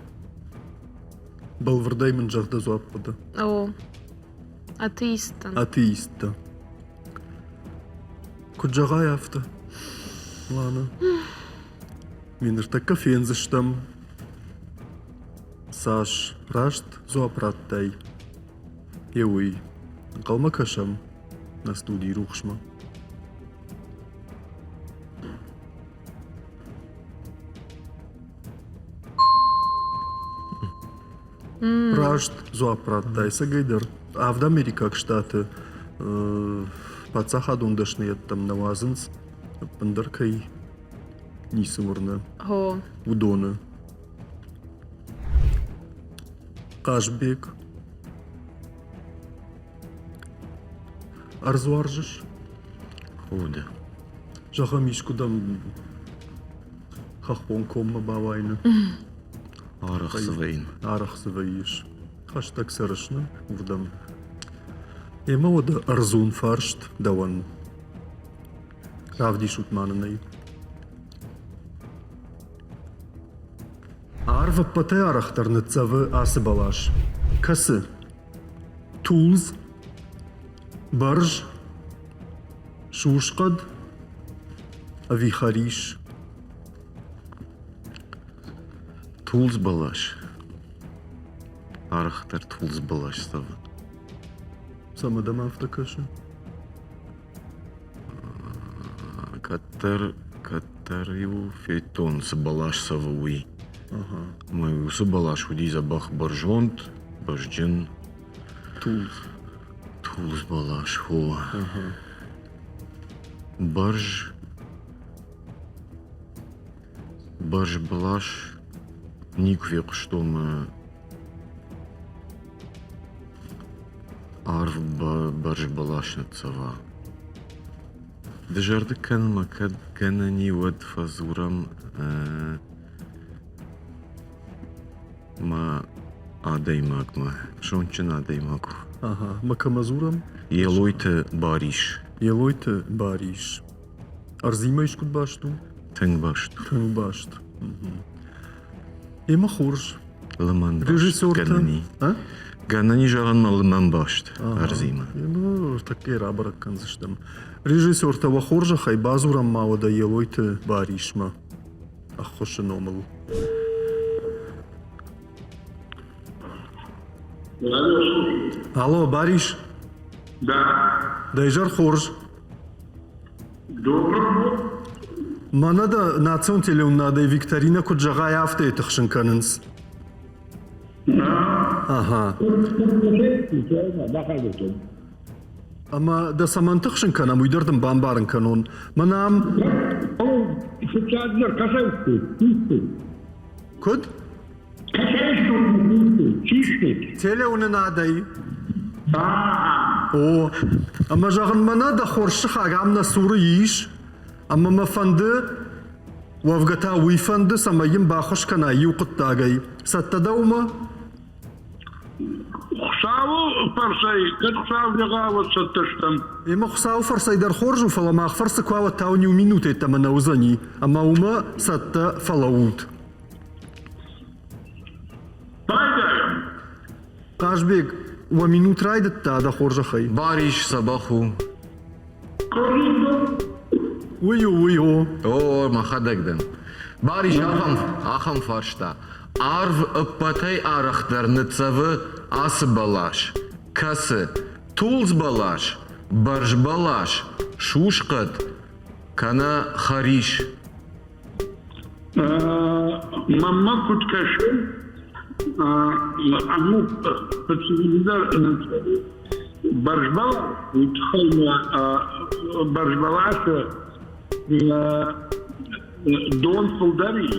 Бӕлвырдӕй мын зӕгъ дӕ дзуапп хъуыды. О, атеисттӕн. Атеисттӕ. Куыд зӕгъай, афтӕ. Лана. Ме ныртӕккӕ фендзыстӕм, цас раст дзуапп радтай, е уый. Ӕнхъӕлмӕ кӕсӕм нӕ студийы рухсмӕ. Раст дзуапп радта ӕцӕгӕйдӕр. Авд америкаг штаты паддзахадон дӕсныйӕдтӕм нӕ уадзынц, ӕппындӕр кӕй ницы уырны, уыдоны. Хъазбег. Ӕрдз уарзыс? Худы. Зӕгъӕм, искуыдӕм хӕххон коммӕ бауайыны? Арӕх дзы вӕййын. Арӕх дзы вӕййыс. Хӕстӕг цӕрыс, нӕ? Уырдӕм. Эмӕ уӕдӕ ӕрдзон фарст дӕуӕн. Равдисут ма нын ӕй. Арв ӕппӕтӕй арӕхдӕр ныццӕвы ацы бӕлас. Кӕцы? Тулдз, бӕрз, сусхъӕд ӕви хӕрис? Тулдз бӕлас. Арӕхдӕр тулдз бӕлас цӕвы. Цӕмӕ дӕм афтӕ кӕсы? Кӕддӕр, кӕддӕр-иу федтон, цы бӕлас цӕвы, уый. Ӕмӕ уыцы бӕлас уыди дзӕбӕх бӕрзонд, бӕзджын. Тулдз. Тулдз бӕлас, хо. Бӕрз, бӕрз бӕлас никуы фехъуыстон мӕ Арв бӕрз бӕлас ныццӕва. Дызӕрдыг кӕнын ма кӕд гӕнӕн и, уӕд фӕдзурӕм мӕ адӕймагмӕ, зондджын адӕймаг у. Ага, мӕ кӕмӕ дзурӕм? Елойты Барис. Елойты Барис. Ӕрдзимӕ искуыд баст у? Тынг баст. Тынг баст. Эмӕ хорз. Лымӕн Режиссертӕ? Гӕнӕн и зӕгъӕн мӕ лымӕн баст ӕрдзимӕ. Ныртӕккӕ рабӕрӕг кӕндзыстӕм. Режиссертӕ уӕ хорзӕхӕй бадзурӕм ма уӕдӕ Елойты Барисмӕ ӕххуысы номыл. Алло, Барис? Да. Дӕ изӕр хорз. Добрый. Мӕнӕ дӕ национ телеуынынадӕй викторинӕ куыд зӕгъай, афтӕ йӕ тыхсын кӕнынц. Ага. Ӕмӕ дӕ цӕмӕн тыхсын кӕнӕм, уый дӕр дын бамбарын кӕнон. Мӕнӕ ам... Фыццагдӕр кӕцӕй Куыд? Чи стут? Телеуынынадӕй. О, ӕмӕ зӕгъын, мӕнӕ дӕ хорз сыхаг ам нӕ цуры ис, ӕмӕ мӕ фӕнды, уӕвгӕ та уый фӕнды, цӕмӕй йын баххуыс кӕнай иу хъуыддагӕй. Цӕттӕ дӕ уымӕ? Хуыцауы фӕрцӕй, кӕд Хуыцау зӕгъа, уӕд цӕттӕ стӕм. Ӕмӕ Хуыцауы фӕрцӕй дӕр хорз у, фӕлӕ мах фӕрцы куы уа, уӕд та уын иу минут йеддӕмӕ нӕ уыдзӕни, ӕмӕ уымӕ цӕттӕ фӕлӕуут. Райдайӕм. Хъазбег, уӕ минут райдыдта дӕ хорзӕхӕй. Барис дзӕбӕх у. Уый у, уый у. О, мӕхӕдӕг дӕн. Барис ахӕм, ахӕм фарста. Арв ӕппӕтӕй арӕхдӕр ныццӕвы ацы бӕлас. Кӕцы? Тулдз бӕлас, бӕрз бӕлас, сусхъӕд кӕнӕ хӕрис? Мӕнмӕ куыд кӕсы, ӕмӕ фыццагдӕр бӕрзбӕлас, уый тыххӕй бӕрзбӕласы дон фылдӕр и.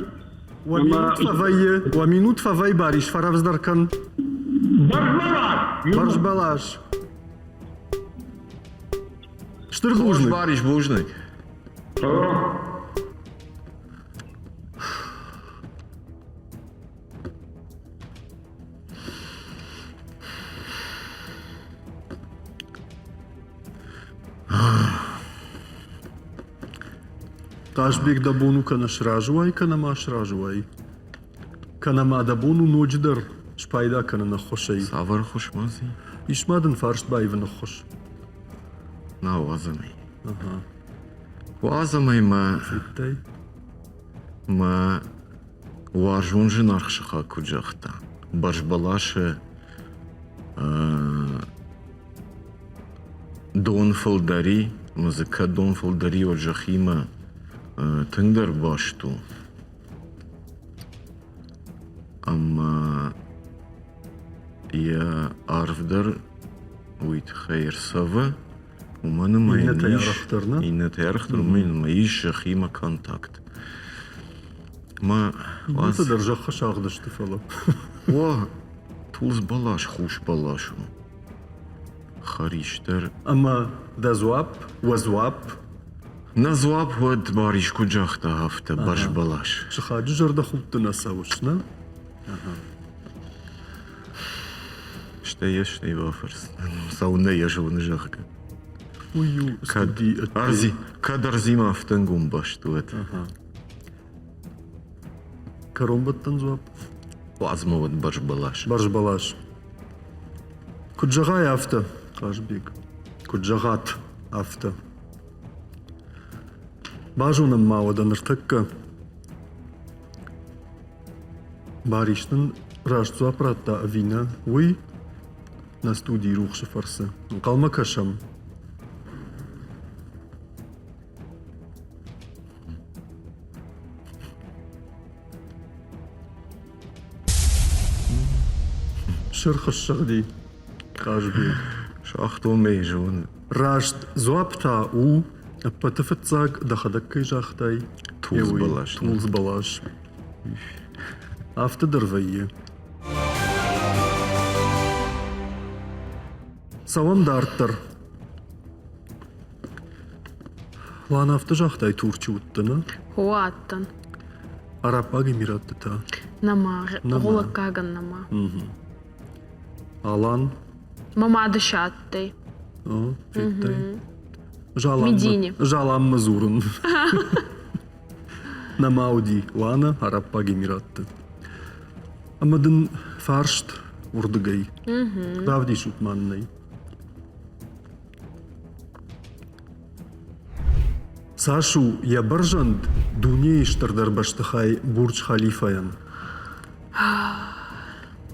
Уӕ минут фӕвӕййы, уӕ минут фӕвӕй Барис, фӕрӕвдздӕр кӕн. Бӕрзбӕлас! Бӕрзбӕлас. Стыр бузныг. Барис, бузныг. Хъазбег дӕ бон у кӕнӕ сразы уай, кӕнӕ ма сразы уай. Кӕнӕ ма дӕ бон у ноджыдӕр спайда кӕнын ӕххуысӕй. Цавӕр ӕххуыс ма дзы? Ис ма дын фарст баивын ӕххуыс. Нӕ уадзӕм ӕй. Уадзӕм ӕй мӕ мӕ уарзон зынаргъ сыхаг куыд загъта, бӕрзбӕласы дон фылдӕр и, ӕмӕ дзы кӕд дон фылдӕр и, уӕд зӕххимӕ тынгдӕр баст у. Ӕмӕ йӕ арфдӕр уый тыххӕй ӕрцӕвы, уымӕн ӕмӕ йын ис иннӕтӕй арӕхдӕр, уымӕн ӕмӕ ис зӕххимӕ контакт. Мӕ Иннӕтӕ дӕр зӕххы сагъд сты, фӕлӕ. О, тулдз бӕлас хус бӕлас у. Хӕрис дӕр. Ӕмӕ дӕ дзуапп, уӕ дзуапп? Нӕ дзуапп уӕд Барис куыд загъта, афтӕ бӕрзбӕлас. Сыхаджы зӕрдӕхудты нӕ цӕуыс, нӕ? Стӕй йӕ стӕй бафӕрс. Цӕуылнӕ йӕ зоны, зӕгъгӕ. Уый у студи. Кӕд ӕрдзимӕ афтӕ ӕнгом баст уӕд. Кӕронбӕттӕн дзуапп? Уадз мӕ уӕд бӕрзбӕлас. Бӕрзбӕлас. Куыд зӕгъай, афтӕ, Хъазбег. Куыд зӕгъат, афтӕ. Базонӕм ма уӕдӕ ныртӕккӕ. Барис нын раст дзуапп радта ӕви нӕ, уый нӕ студийы рухсы фӕрцы. Ӕнхъӕлмӕ кӕсӕм. Сырх ссыгъди Хъазбег. Сагътон ӕй зоны. Раст дзуапп та у, ӕппӕты фыццаг дӕхӕдӕг кӕй загътай, Тулдз бӕлас. Тулдз бӕлас. Афтӕ дӕр вӕййы. Цӕуӕм дарддӕр. Лана, афтӕ загътай, Турчы уыдтӕ, нӕ? О, адтӕн. Араббаг Эмиратты та? Нӕма, гъулӕггагӕн нӕма. Алан? Мӕ мады сӕттӕй. О, федтай. Медине. Жаламмӕ дзурын. Нӕма уыди Лана Араббаг Эмиратты. Ӕмӕ дын фарст. уырдыгӕй. Равдисут ма нын ӕй. Цас у йӕ бӕрзӕнд дунейы стырдӕр бӕстыхай Бурдж-Халифайӕн?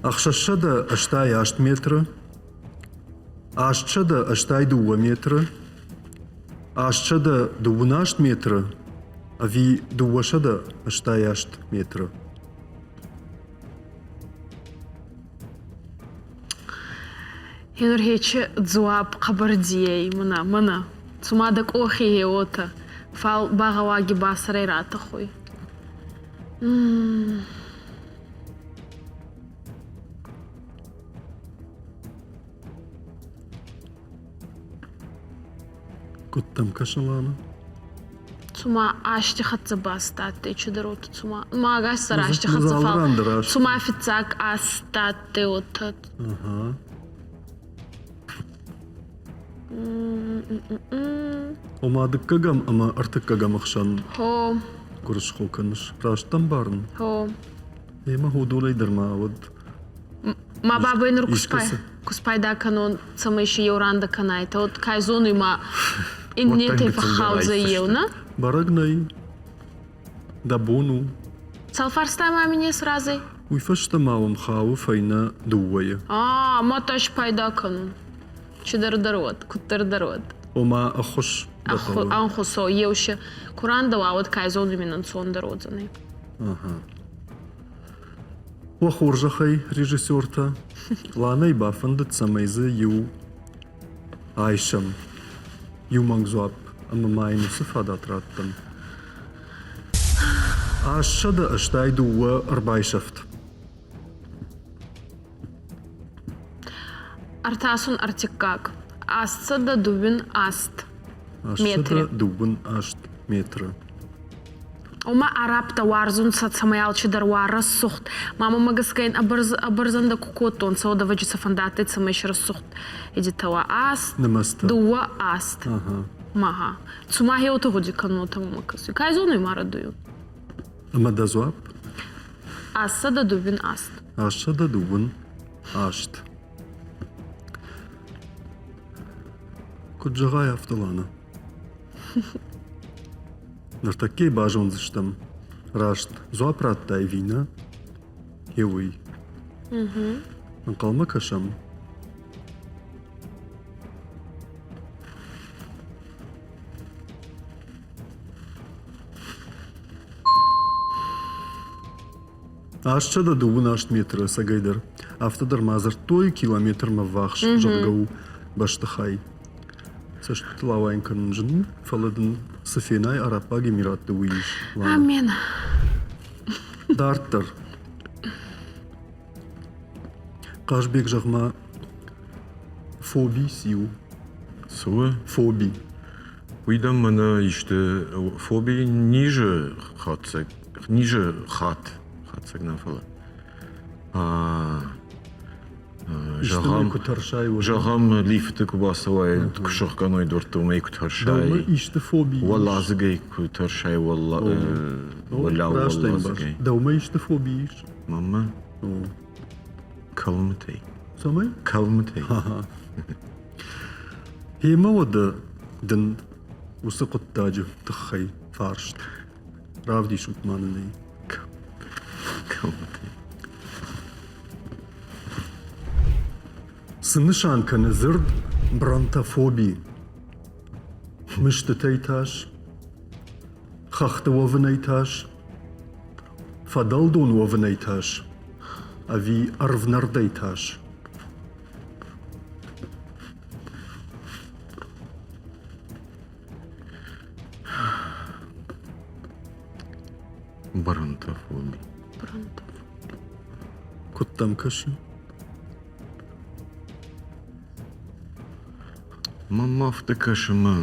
688 метры, 882 метры, 828 метры ӕви 288 метры? Енурхечи дзуапп хъӕбӕрдийӕй мӕнӕ, мӕнӕ, цума дӕ къохи гье уотӕ, фал багъӕуаги ба сӕрӕй ратӕхуй. Куыд дӕм кӕсы, Лана? Цума асти хӕццӕ бастадтӕй чидӕр уотӕ цума ма ӕгас дӕр асти хӕццӕ, фал цума фиццаг астадтӕй уотӕ. Ома дыккӕгӕм ӕмӕ ӕртыккӕгӕм ӕхсӕн гуырысхо кӕныс. Раст дӕм барын? Ӕмӕ уыдонӕй дӕр ма уӕд Ма бабӕй нур ку спайда кӕнон, цӕмӕй си еу рандӕ кӕнайтӕ, уӕд кай зонуй ма иннетӕй фӕххаудзӕй еу, нӕ? Бӕрӕг нӕй. Дӕ бон у. Цал фарста ма мин ес разӕй? Уый фӕстӕ ма уӕм хауы фӕйнӕ дыууӕйы. А, ма та спайда кӕнун. Чидӕр дӕр уӕд, куддӕр дӕр уӕд. Ома ӕххуыс дӕ хъӕуы? Ӕнхус, еу си ку рандӕуа, уӕд кай зонуй мин ӕнцондӕр уодзӕнӕй. Ага. Уӕ хорзӕхӕй, режиссертӕ, Ланӕйы бафӕндыд, цӕмӕй дзы иу айсӕм иу мӕнг дзуапп ӕмӕ ма йын уыцы фадат раттӕм. 882 ӕрбайсӕфт. Ӕртасун ӕртиккаг. 828 метри. 828 метры. Ома арабтӕ уарзунцӕ, цӕмӕй алчидӕр уа рӕсугъд. Ма мӕмӕ гӕсгӕ ин ӕбӕрзӕндӕ ку кодтонцӕ, уӕд сӕ фӕндадтӕй, цӕмӕй си рӕсугъд идетӕ аст, Нымӕцтӕ. дууӕ аст. Мага. Цума хеуотӕ гъуди кӕнун, мӕмӕ кӕсуй. Кай зонуй ма рӕдуйун? Ӕмӕ дӕ дзуапп? 828. 828. Куыд зӕгъай, афтӕ, Лана. Ныртӕккӕ базондзыстӕм, раст дзуапп радтай ӕви нӕ, е уый. Ӕнхъӕлмӕ кӕсӕм. 828 метры ӕцӕгӕйдӕр. Афтӕ дӕр ма дзырдтой, километрмӕ ввахс, зӕгъгӕ, у бӕстыхай. Цӕстытыл ауайын кӕнын зын у, фӕлӕ дын цы фенай Араббаг Эмиратты, уый ис. Амен. Дарддӕр. Хъазбег, зӕгъ-ма, фоби циу? Цы у? Фоби. Уый дӕм мӕнӕ исты фоби низы хатдзӕг, низы хатт, хатдзӕг нӕ фӕлӕ. Зӕгъӕм, куы тӕрсай, зӕгъӕм, лифты куы бацӕуай, куы сыхгӕной дуӕртты, уымӕй куы тӕрсай. Исты фоби Уӕладзыгӕй куы тӕрсай, уӕладзыгӕй. Дӕумӕ исты фоби ис? Мамӕ? Кӕлмытӕй. Цӕмӕй? Кӕлмытӕй. Гъемӕ уӕдӕ дын уыцы хъуыддаджы тыххӕй фарст. Равдисут ма нын ӕй. Кӕлмытӕй. Цы нысан кӕны дзырд бронтофоби? Мыстытӕй тас, хӕхты уӕвынӕй тас, фӕдӕлдон уӕвынӕй тас ӕви ӕрвнӕрдӕй тас? Бронтофоби. Бронтофоби. Куыд дӕм кӕсы? Мӕнмӕ афтӕ кӕсы, мӕ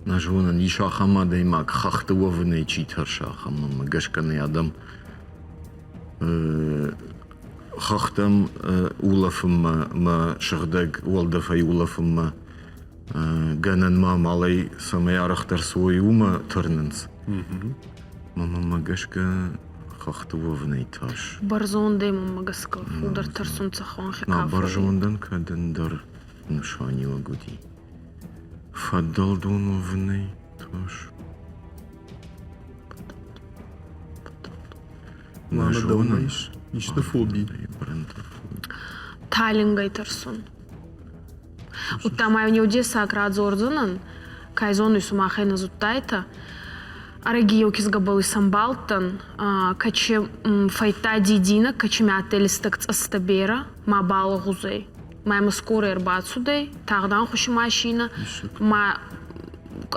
нӕ зонын, ис ахӕм адӕймаг, хӕхты уӕвынӕй чи тӕрсы, ахӕм мӕнмӕ гӕсгӕ нӕ адӕм хӕхтӕм улӕфынмӕ мӕ сыгъдӕг уӕлдӕфӕй улӕфынмӕ гӕнӕн ма амалӕй цӕмӕй арӕхдӕр цӕуой, уымӕ тырнынц. Мӕнмӕ гӕсгӕ. Хӕхты уӕвынӕй тас. Бӕрзондӕй мӕнмӕ гӕсгӕ фулдӕр тӕрсунцӕ хонхи На кафуй. бӕрзондӕн кӕд ӕндӕр нысаниуӕг уыди. Фӕдӕлдон уӕвынӕй тас. Нӕ Мӕнӕ дӕумӕ зонын. ис исты фоби? Талингӕй тӕрсун. Удта ма еу дессаг радзордзӕнӕн, кай зонуй, сумахӕй нӕ зудтайтӕ. Ӕрӕги еу кизгӕбӕл исӕмбалдтӕн, кӕчи фӕйдта дидинӕг, кӕчи мӕ адтӕй листӕг цъӕстӕ берӕ, ма балӕгъуз ӕй. Ма имӕ скорый ӕрбацудӕй, тагъд ӕнхуси машинӕ, ма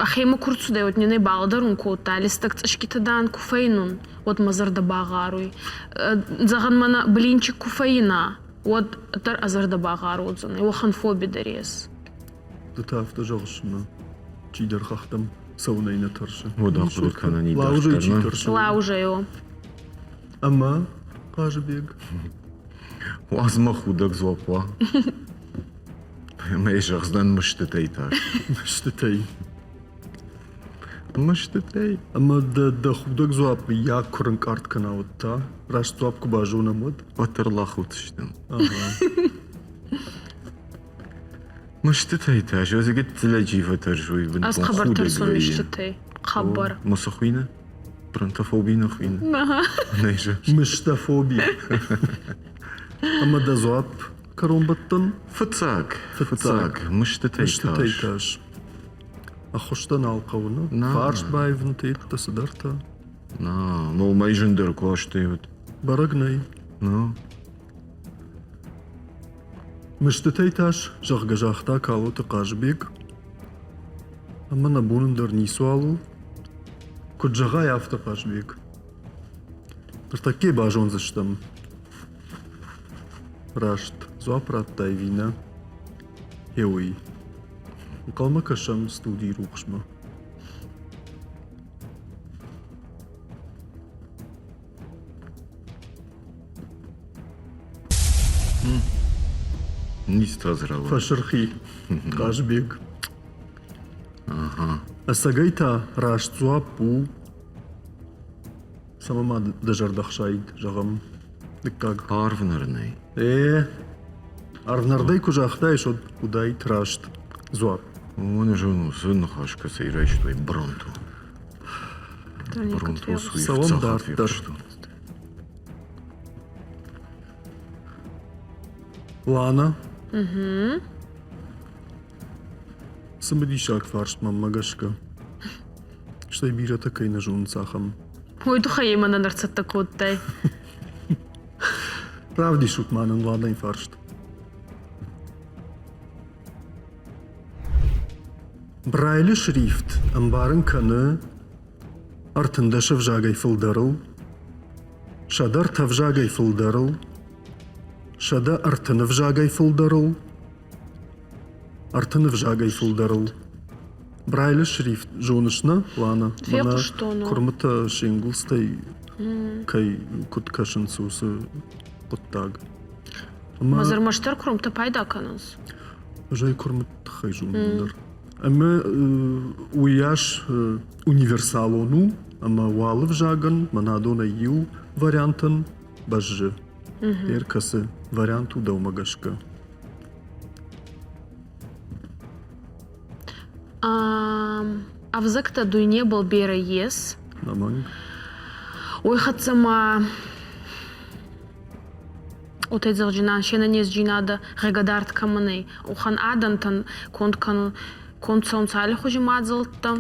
ӕхемӕ ку рцудӕй, уӕд нин ӕй балӕдӕрун кодта, листӕг цъӕсгитӕ, дан, ку фӕйнун, уӕд мӕ зӕрдӕ багъаруй. Зӕгъӕн, мӕнӕ блинчик ку фӕййина, уӕд дӕр ӕ зӕрдӕ багъар уодзӕнӕй, уӕхӕн фоби дӕр ес. Ды та афтӕ зӕгъыс, ӕмӕ чидӕр хӕхтӕм цӕуынӕй нӕ тӕрсы. Уӕд ахъуыды кӕнӕн и Лаузӕй дарддӕр, чи нӕ? тӕрсы? Лаузӕй, о. Ӕмӕ Хъазыбег? Уадз мӕ худӕг дзуапп уа. Ӕмӕ йӕ зӕгъдзӕн мыстытӕй тас. Мыстытӕй. Мыстытӕй. Ӕмӕ дӕ дӕ худӕг дзуапп йӕ куы рынкъард кӕна, уӕд та? Раст дзуапп куы базонӕм, уӕд? Уӕддӕр лахудтыстӕм. Мыстытӕй та, ӕз гыццылӕджы фӕтӕрсой бынтон Ӕз хъӕбӕр худӕг тӕрсун вӕййы. мыстытӕй. Хъӕбӕр. Мысы хуины? Бронтофоби нӕ хуины? Нӕ зӕгъыс. Мыстофоби. Ӕмӕ дӕ дзуапп кӕронбӕттӕн? Фыццаг. Фыццаг. Мыстытӕй Мыстытӕй тас. тас. Ӕххуыстӕ нал хъӕуы, нӕ? На. Фарст баивынтӕ йедтӕ цыдӕртӕ. На, ну уымӕй зындӕр куы асты уыд. Бӕрӕг нӕй. Ну. Мыстытӕй тас, зӕгъгӕ, загъта Калоты Хъазыбег. Ӕмӕ нӕ бон ӕндӕр ницуал у. Куыд зӕгъай, афтӕ, Хъазыбег. Ныртӕккӕ базондзыстӕм. Раст дзуапп радтай ӕви нӕ? Гъеуый. Ӕнхъӕлмӕ кӕсӕм студийы рухсмӕ. Ницы та дзы рауад. Фӕсырхи Хъазыбег. Ӕцӕгӕй та раст дзуапп у, цӕмӕ ма дӕ зӕрдӕ хсайд, зӕгъӕм, дыккаг. Арвнӕрынӕй. Э, арвнӕрдӕй куы загътаис, уӕд уыдаид раст дзуапп. Уымӕн зонын, уыцы ныхас кӕцӕй райстой Бронто. Бронто Цӕуӕм дарддӕр. Лана? Цымыдисаг фарст мӕнмӕ гӕсгӕ. Стӕй бирӕтӕ кӕй нӕ зонынц ахӕм. Уый тыххӕй мӕнӕн ӕрцӕттӕ кодтай. Равдисут ма нын Ланайы фарст. Брайлы шрифт ӕмбарын кӕны 13 ӕвзагӕй фылдӕрыл, 103 ӕвзагӕй фылдӕрыл, 130 ӕвзагӕй фылдӕрыл, 30 ӕвзагӕй фылдӕрыл. Брайлы шрифт зоныс нӕ, Лана? Фехъуыстон. Куырмытӕ се нгуылдзтӕй кӕй куыд кӕсынц, уыцы хъуыддаг. Ӕмӕ дзы ӕрмӕстдӕр куырмтӕ пайда кӕнынц? Ӕз ӕй куырмыты тыххӕй зонын дӕр. Ӕмӕ уыйас универсалон у, ӕмӕ уал ӕвзагӕн мӕн адонӕй иу вариантӕн бӕззы. Ӕркӕсы вариант у дӕумӕ гӕсгӕ. Ӕвзӕгтӕ дуйнебӕл берӕ ес. Нӕмӕнг. Уой хӕццӕ ма Отӕдзӕгъджинан се нӕнездзийнадӕ гъигӕдард кӕмӕн ӕй, уӕхӕн адӕнтӕн конд кӕнун конд цӕунцӕ аллихузи мадзӕлттӕ.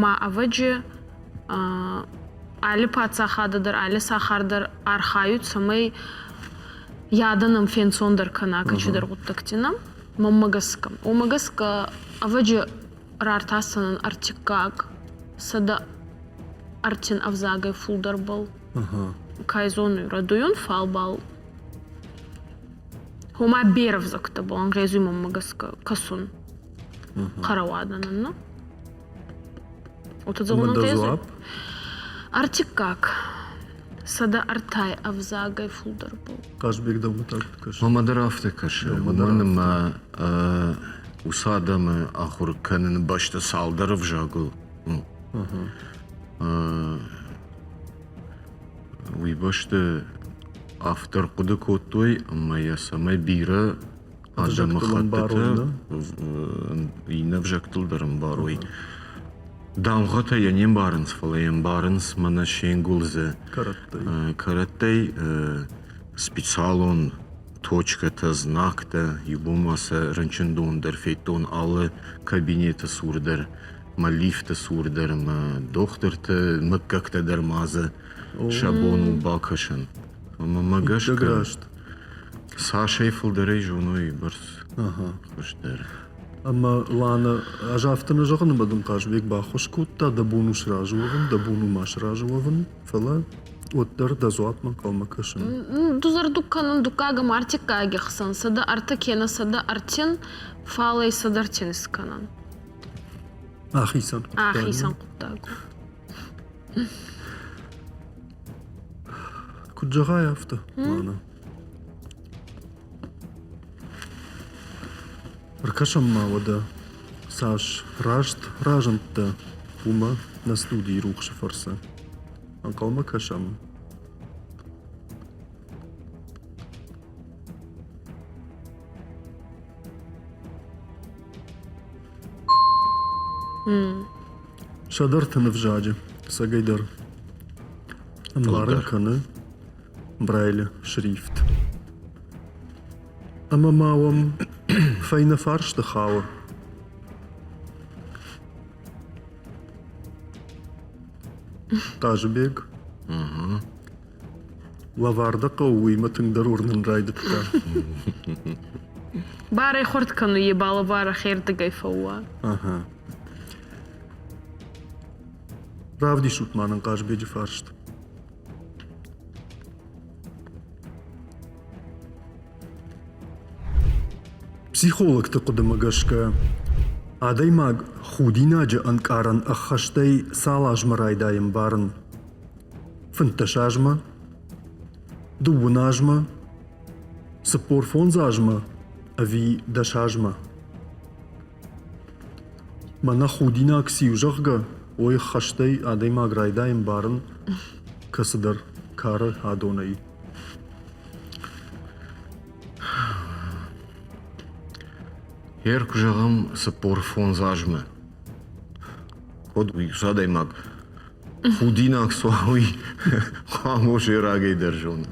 Ма ӕвӕджи алли паддзахадӕ дӕр, алли сахар дӕр архайуй, цӕмӕй йӕ адӕнӕн фенцондӕр кӕна кӕцидӕр гъуддӕгти нӕ? Мӕнмӕ гӕсгӕ. Уомӕ гӕсгӕ ӕвӕджи рартасӕнӕн ӕртиккаг 130 ӕвзагӕй фулдӕрбӕл. Кай зонуй, рӕдуйун, фал бал гъома берӕ ӕвзӕгтӕбӕл ӕнгъезуй мӕнмӕ гӕсгӕ кӕсун хъӕрӕуадӕнӕн, нӕ? Уотӕ зӕгъун ӕнгъезуй? Ӕртиккаг 103 ӕвзагӕй фулдӕрбӕл. Хъазбег дӕумӕ та куыд кӕсы? Мӕнмӕ дӕр афтӕ кӕсы, уымӕн ӕмӕ уыцы адӕмы ахуыр кӕныны бӕсты цалдӕр ӕвзагыл. Уый бӕсты автор хъуыды кодтой ӕмӕ йӕ цӕмӕй бирӕ адӕмыхӕттытӕ иннӕ ӕвзӕгтыл дӕр ӕмбарой. Дамгъӕтӕ йӕ не мбарынц, фӕлӕ йӕ ӕмбарынц мӕнӕ се нгуылдзы кӕрӕттӕй специалон точкӕтӕ, знактӕ. Иу бон ма сӕ рынчындон дӕр федтон алы кабинеты цур дӕр, мӕ лифты цур дӕр, мӕ дохтырты мыггӕгтӕ дӕр ма дзы сӕ бон у бакӕсын. Ӕмӕ мӕ гӕсгӕ цасӕй фылдӕрӕй зоной, бӕрц хуыздӕр. Ӕмӕ Лана, ӕз афтӕ нӕ зӕгъын, ӕмӕ дын Хъазбег баххуыс кодта, дӕ бон у сразы уӕвын, дӕ бон у ма сразы уӕвын, фӕлӕ уӕддӕр дӕ дзуапмӕ ӕнхъӕлмӕ кӕсын. Дузӕрдыг кӕнун дуккаг ӕма ӕртиккаги хсӕн 103 кенӕ 130, фал ӕй 130 искӕнӕн. Ахицӕн хъуыддаг. Ахицӕн хъуыддаг у. Куыд зӕгъай, афтӕ, Лана. Ӕркӕсӕм ма уӕдӕ, цас раст разындтӕ, уымӕ нӕ студийы рухсы фӕрцы. Ӕнхъӕлмӕ кӕсӕм. Сӕдӕрты нывзаджы, цӕгӕйдӕр ӕмбарын кӕны Брайлы шрифт. Ӕмӕ ма уӕм фӕйнӕ фарсты хауы. Хъазыбег. Лӕвар дӕ хъӕуы, уыимӕ тынгдӕр уырнын райдыдта. Барӕй хуырд кӕны йе балӕвар ӕхердыгӕй фӕууа. Равдисут ма нын Хъазбеджы фарст. Психологты хъуыдымӕ гӕсгӕ, адӕймаг худинаджы ӕнкъарӕн ӕххӕстӕй цал азмӕ райдайы ӕмбарын? 15 азмӕ, дыууын азмӕ, 45 азмӕ ӕви дӕс азмӕ? Мӕнӕ худинаг циу, зӕгъгӕ, ой хӕстӕй адӕймаг райдайы ӕмбарын кӕцыдӕр кары адонӕй. Ер куы зӕгъӕм 45 азмӕ, уӕд уый адӕймаг худинаг суа, уый хъуамӕ се рагӕй дӕр зона.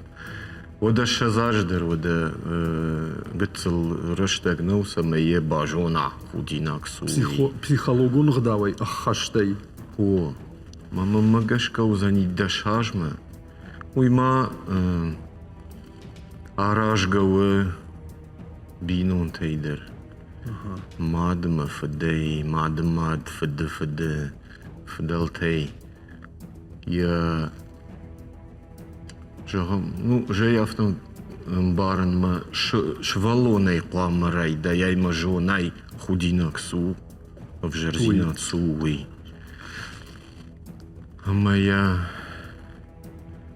Уӕдӕ 20 азы дӕр уӕдӕ гыццыл рӕстӕг нӕу, цӕмӕй йӕ базона худинаг цы у. Психологон ӕгъдауӕй ӕххӕстӕй. О, мӕнмӕ гӕсгӕ уыдзӕни дӕс азмӕ. Уый ма аразгӕ у бинонтӕй дӕр. Мадмӕ фыдӕй, мады мад, фыды фыды, фыдӕлтӕй. Йӕ зӕгъӕм, ну, зӕй афтӕ ӕмбарынмӕ сывӕллонӕй хъуамӕ райдайай мӕ зонай, худинаг цы у, ӕвзӕрдзинад цы у, уый. Ӕмӕ йӕ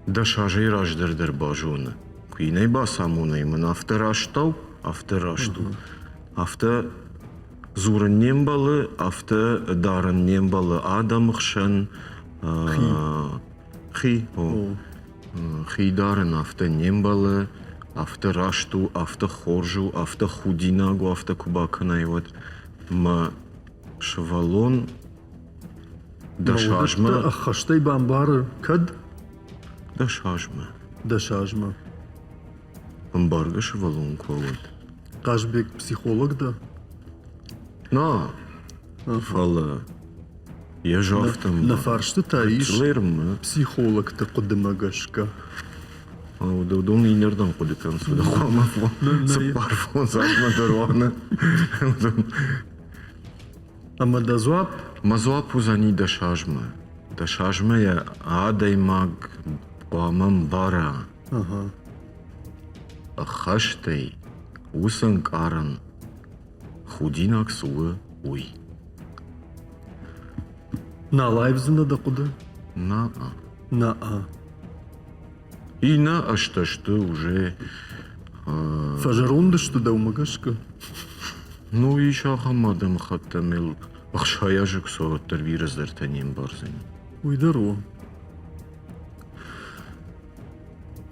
дӕс азӕй раздӕр дӕр базоны. Куы йын ӕй бацамонай, мӕн афтӕ раст дӕу, афтӕ раст у. Афтӕ дзурын не мбӕлы, афтӕ дарын не мбӕлы адӕмы хсӕн. Хи. Хи, о. Хи дарын афтӕ не мбӕлы, афтӕ раст у, афтӕ хорз у, афтӕ худинаг у, афтӕ куы бакӕнай, уӕд мӕ сывӕллон дӕс азмӕ ӕххӕстӕй бамбары кӕд? Дӕс азмӕ. Дӕс азмӕ. Ӕмбаргӕ сывӕллон куы уӕд. Хъазбег психолог дӕ? На, фӕлӕ йӕ загътам. Нӕ фарстытӕ ис психологты хъуыдымӕ гӕсгӕ. Уыдон иннӕрдӕм хъуыды кӕнынц, уыдон хъуамӕ цыппар-фондз азмӕ дӕр уа. Ӕмӕ дӕ дзуапп? Мӕ дзуапп уыдзӕни дӕс азмӕ. Дӕс азмӕ йӕ адӕймаг хъуамӕ мбара. Ӕххӕстӕй уыцы ӕнкъарӕн худинаг цы у, уый. Нал аивдзынӕ дӕ хъуыды? На-а. На-а. Иннӕ ӕзтӕ сты уже Фӕзӕронд сты дӕумӕ гӕсгӕ? Ну, ис ахӕм адӕмыхаттӕ мыл 60 азы куы цӕуа, уӕддӕр бирӕ цыдӕртӕ не мбардзӕни. Уый дӕр у.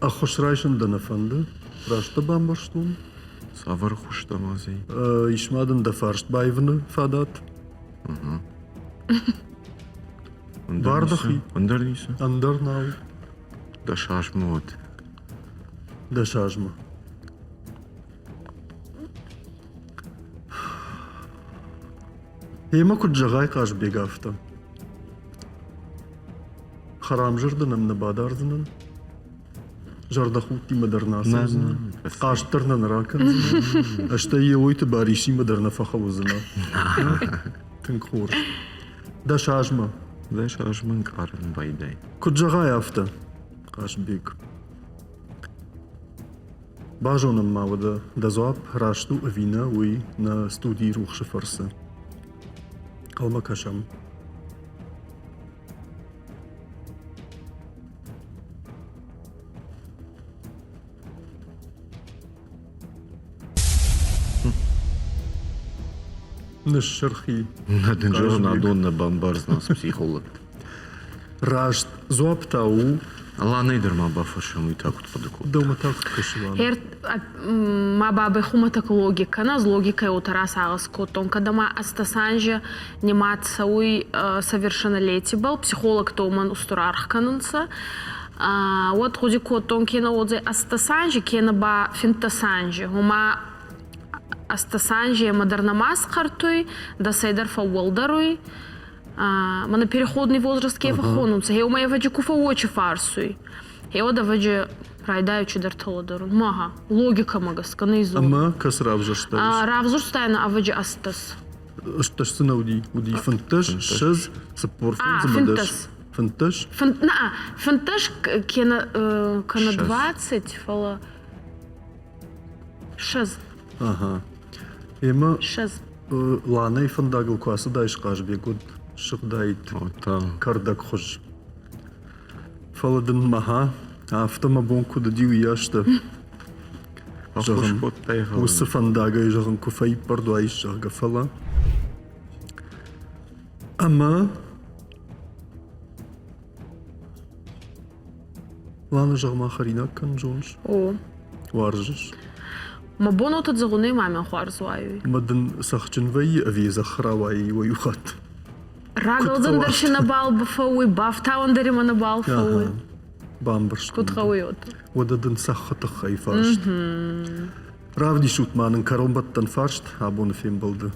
Ӕххуыс райсын дӕ нӕ фӕнды? Раст дӕ бамбӕрстон? Цавӕр хуызтӕ ма дзы? Ис ма дын дӕ фарст баивыны фадат. Бар дӕхи. Ӕндӕр ницы? Ӕндӕр нал. Дӕс азмӕ уӕд. Дӕс азмӕ. Емӕ куыд зӕгъай, Хъазбег, афтӕ. Хӕрамзӕрдӕ нӕм нӕ бадардзынӕн, зӕрдӕхудтимӕ дӕр нӕ ацӕудзынӕн, хъаст дӕр нӕ нӕ ракӕндзынӕн, стӕй Елойты Барисимӕ дӕр нӕ фӕхыл уыдзынӕ. Тынг хорз. Дӕс азмӕ. Дӕс азмӕ нкъарын байдай. Куыд зӕгъай, афтӕ, Хъазбег. Базонӕм ма уӕдӕ, дӕ дзуапп раст у ӕви нӕ, уый нӕ студийы рухсы фӕрцы. Хъӕумӕ кӕсӕм. Ныссырхи. Нӕ дын зӕгъын, адон нӕ бамбардзынӕ психолог. Раст дзуапп та у. Ланӕй дӕр ма бафӕрсӕм, уый та куыд хъуыды кодта? Дӕумӕ та куыд кӕсы, Лана? Ма бабӕй хумӕтӕг логикӕ, нӕ логикӕй уотӕ расагъӕс кодтон, кӕд ӕма ӕстӕс анзи нимад цӕуй совершеннолетибӕл, психологтӕ уомӕн устур аргъ кӕнунцӕ, уӕд гъуди кодтон, кенӕ уодзӕй ӕстӕс анзи, кенӕ ба 15 анзи. Гъома ӕстӕс анземӕ дӕр нӕма схъӕртуй, дӕсӕй дӕр фӕууӕлдӕр уй, мӕнӕ переходный возраст ке фӕххонунцӕ, гъеума ӕвӕджи ку фӕууочи фарсуй. Гъеуӕд ӕвӕджи райдайу чидӕртӕ лӕдӕрун. Мага, логикӕмӕ гӕсгӕ нӕ зонун. Ӕма кӕцы равзӕрстай? Равзурстай нӕ ӕвӕджи 18. 18 цы нӕ уыди? Уыди 15, 20, 45 ӕмӕ дӕс. 15? На, 15 кенӕ кенӕ 20, фӕлӕ 6. Ага. Ӕмӕ 6. Ланӕйы фӕндагыл куы ацыдаис Хъазбег, уӕд сыгъдаид кӕрдӕгхуыз. Фӕлӕ дын мӕхӕ, афтӕ мӕ бон куыд уыди, уыйӕстӕ. Зӕгъын, уыцы фӕндагӕй, зӕгъын, куы фӕиппӕрд уаис, зӕгъгӕ, фӕлӕ. Ӕмӕ Лана, зӕгъ-ма, хӕринаг кӕнын зоныс? О. Уарзыс? Мӕ бон уотӕ зӕгъунӕй ма мӕн хуарз уайуй. Ӕмӕ дын цӕхджын вӕййы ӕви зӕхх рауайы иуӕй-иу хатт? Рагӕлдзӕн дӕр си нӕбал фӕууй, бафтауӕн дӕр имӕ нӕбал фӕууй. Бамбӕрстон. Куд гъӕуй уотӕ? Уӕдӕ дын цӕххы тыххӕй фарст. Равдисут ма нын кӕронбӕттӕн фарст абоны фембӕлды.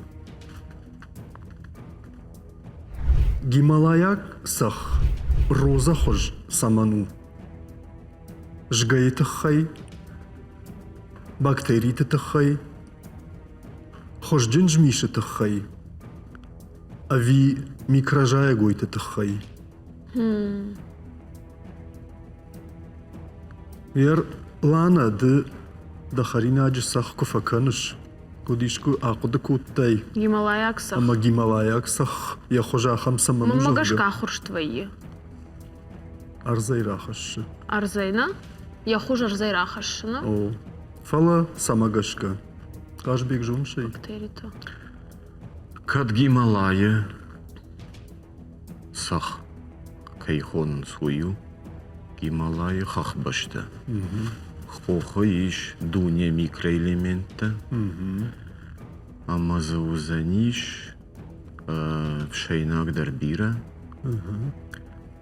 Гималайаг цӕхх розӕхуыз цӕмӕн у? Згӕйы тыххӕй, бактериты тыххӕй, хуызджын змисы тыххӕй ӕви микрозайӕгойты тыххӕй? Ер, Лана, ды дӕ хӕринаджы цӕхх куы фӕкӕныс, куыд искуы ахъуыды кодтай? Гималайаг цӕхх. Ӕмӕ гималайаг цӕхх йӕ хуыз ахӕм цӕмӕн у, Мӕнмӕ гӕсгӕ ахуырст вӕййы. Ӕрдзӕй рахӕссы. Ӕрдзӕй, нӕ? Йӕ хуыз ӕрдзӕй рахӕссы, нӕ? О, фӕлӕ цӕмӕ гӕсгӕ? Хъазбег зоныс ӕй? Бактеритӕ. Кӕд Гималайы цӕхх кӕй хонынц, уый у Гималайы хӕхбӕстӕ. Хохы ис дуне микроэлементтӕ, ӕмӕ дзы уыдзӕнис ӕфсӕйнаг дӕр бирӕ.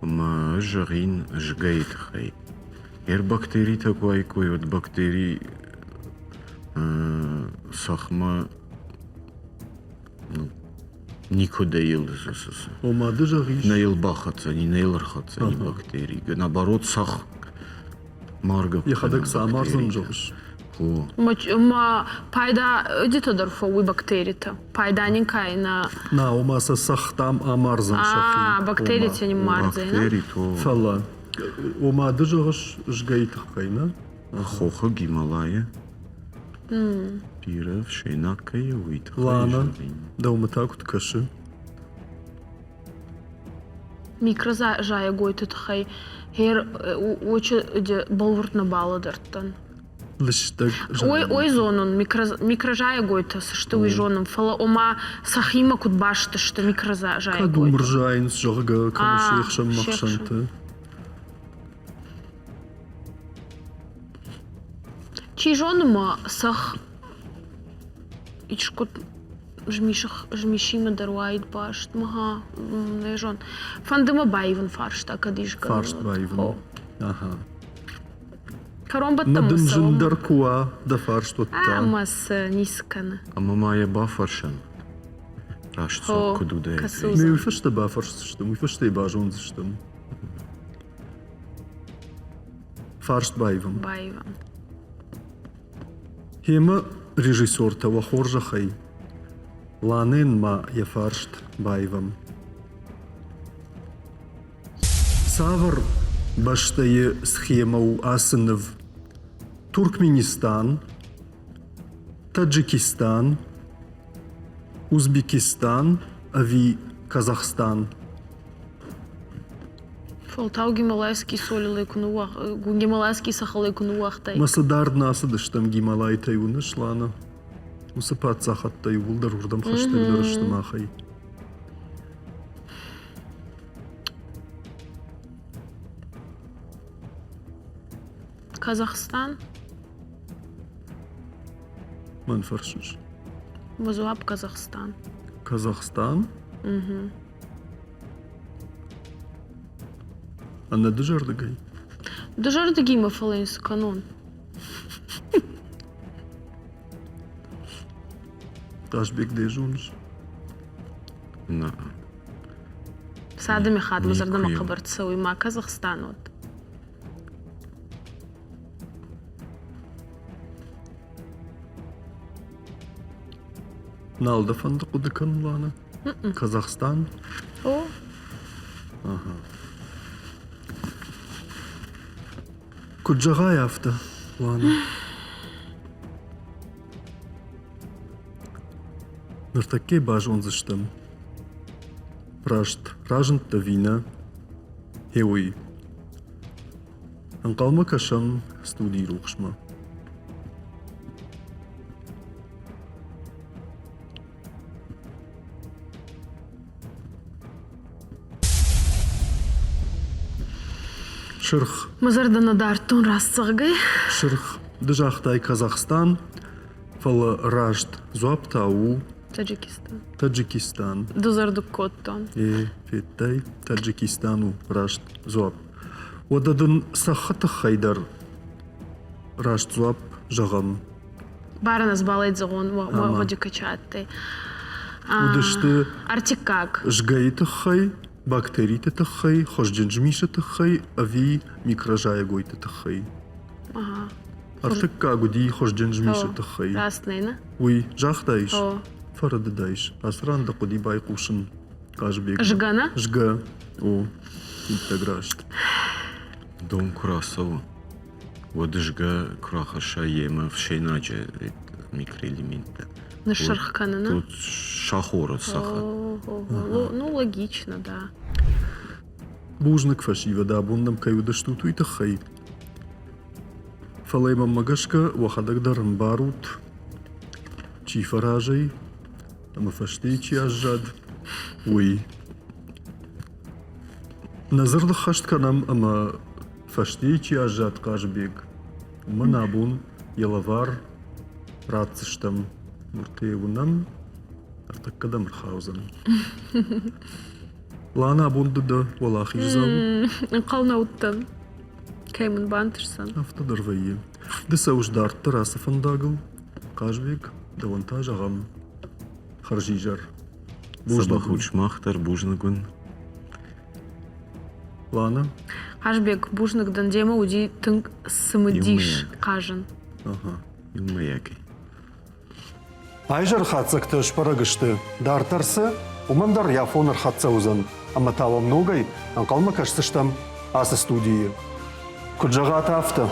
Ӕмӕ ӕз зӕгъин згӕйы тыххӕй. Ӕр бактеритӕ куы уаиккой, уӕд бактери цӕхмӕ никуыдӕй йыл Ома ды зӕгъис? Нӕ йыл бахӕцдзӕни, нӕ йыл ӕрхӕцдзӕни бактери. Наоборот, цӕхх маргӕ Йӕхӕдӕг цы амардзӕн, зӕгъыс? О. Ма пайда эдитӕ дӕр фӕууй бактеритӕ. Пайда нин кай нӕ. На, ома сӕ цӕхх, дам, амардзӕн сӕхи. А, бактеритӕ ниммардзӕй, Бактерито. Фӕлӕ, ома ды зӕгъыс згӕйы тыххӕй, нӕ? Хохы Гималайы бирӕ ӕфсӕйнаг кӕй у, уый тыххӕй Лана, зӕгъин. дӕумӕ та куыд кӕсы? Микрозайӕгойты тыххӕй хер очы бӕлвырд нӕ балӕдӕрдтӕн. Лыстӕг Ой, ой зонун, микрозайӕгойтӕ цы сты, уый зонын, фӕлӕ ома сӕхимӕ куыд баст сты микрозайӕгойтӕ. Кӕд уым рзайынц, зӕгъгӕ, кӕнӕ се хсӕн махсӕнты. Чи зоны ма цӕхх искуыд змисимӕ дӕр уаид баст. Мӕ не зон. Фӕнды мӕ баивын фарста, кӕд ис гӕнӕн. Фарст баивын. Ага. Кӕронбӕттӕн Мӕ дын зындӕр куы уа дӕ фарст уӕд та. Ӕмӕ цы ницы кӕны. Ӕмӕ ма йӕ бафӕрсӕм. Раст дзуапп куыд уыдаид. Ме уый фӕстӕ бафӕрсдзыстӕм, уый фӕстӕ базондзыстӕм. Фарст баивӕм. Баивӕм. Темӕ режиссертӕ уӕ хорзӕхӕй Ланӕн ма йӕ фарст баивӕм. Цавӕр бӕстӕйы схемӕ у ацы ныв? Туркменистан, Таджикистан, Узбекистан ӕви Казахстан? Фӕлтау Гималайский солилӕй куы ныууагъ... Гималайский сахалӕй куы ныууагътай. Мӕ цы дард нӕ ацыдыстӕм Гималайтӕй, уыныс, Лана? Уыцы паддзахӕдтӕ иууылдӕр уырдӕм хӕстӕгдӕр сты махӕй. Казахстан? Мӕн фӕрсыс? Мӕ дзуапп Казахстан. Казахстан? Угу. Ӕнӕ дызӕрдыгӕй? Дызӕрдыгимӕ, фӕлӕ йын цы кӕнон? Хъазбег дӕ зоныс? Нӕ. Цады мехатмӕ зӕрдӕмӕ хъӕбӕр цӕуй ма Казахстан уӕд. Нал дӕ фӕнды хъуыды кӕнын, Лана? Казахстан? О. Ага. Куыд зӕгъай, афтӕ, Лана. Ныртӕккӕ базондзыстӕм, раст разындтӕ ӕви нӕ, гъе уый. Ӕнхъӕлмӕ кӕсӕм студийы рухсмӕ. Сырх. Мӕ зӕрдӕ нӕ дардтон раст зӕгъгӕй. Сырх. Ды загътай Казахстан, фӕлӕ раст дзуапп та у Таджикистан. Таджикистан. Дузӕрдыг кодтон. Э, федтай, Таджикистан у раст дзуапп. Уӕдӕ дын цӕххы тыххӕй дӕр раст дзуапп зӕгъӕм. Барӕн ӕз балӕй зӕгъон, уӕ кача адтӕй. Уыдысты ӕртиккаг. Згӕйы тыххӕй, бактериты тыххӕй, хуызджын змисы тыххӕй ӕви микрозайӕгойты тыххӕй. Ӕртыккаг уыди хуызджын змисы тыххӕй. Раст нӕ, нӕ? Уый загътаис? Фӕрӕдыдаис. Ацы ран дӕ хъуыди байхъусын Хъазбег. Згӕ нӕ? Згӕ. О, иттӕг раст. Дон куы рацӕуы, уӕд згӕ куы рахӕсса йемӕ фсӕйнаджы микроэлементтӕ. Ныссырх кӕныны? Тут сахоры сахат. Ну, логично, да. Бузныг фӕсивӕд, абон нӕм кӕй уыдыстут, уый тыххӕй. Фӕлӕ мӕнмӕ гӕсгӕ уӕхӕдӕг дӕр ӕмбарут, чи фӕразӕй ӕмӕ фӕстейы чи аззад, уый. Нӕ дзырд ӕххӕст кӕнӕм ӕмӕ фӕстейы чи аззад Хъазыбег, уымӕн абон йӕ лӕвар ратдзыстӕм. Нуртӕ уынӕм, ӕртӕккӕ дӕм ӕрхаудзӕн. Лана, абон ды дӕ уӕлахиздзау. Ӕнхъӕл нӕ уыдтӕн, кӕй мын бантысдзӕн. Афтӕ дӕр вӕййы. Ды цӕуыс дарддӕр ацы фӕндагыл, Хъазбег, дӕуӕн та зӕгъӕм хӕрзизӕр. Бузныг уын сымах дӕр, бузныг уын. Лана? Хъазбег, бузныг дын, демӕ уыди тынг цымыдис хъазын. Ага. Иумӕйагӕй. Айзӕр хатдзӕгтӕ сбӕрӕг сты. Дарддӕр цы, уымӕн дӕр йӕ афон ӕрхӕццӕ уыдзӕн. Ӕмӕ та уӕм ногӕй ӕнхъӕлмӕ кӕсдзыстӕм ацы студийы. Куыд зӕгъат, афтӕ.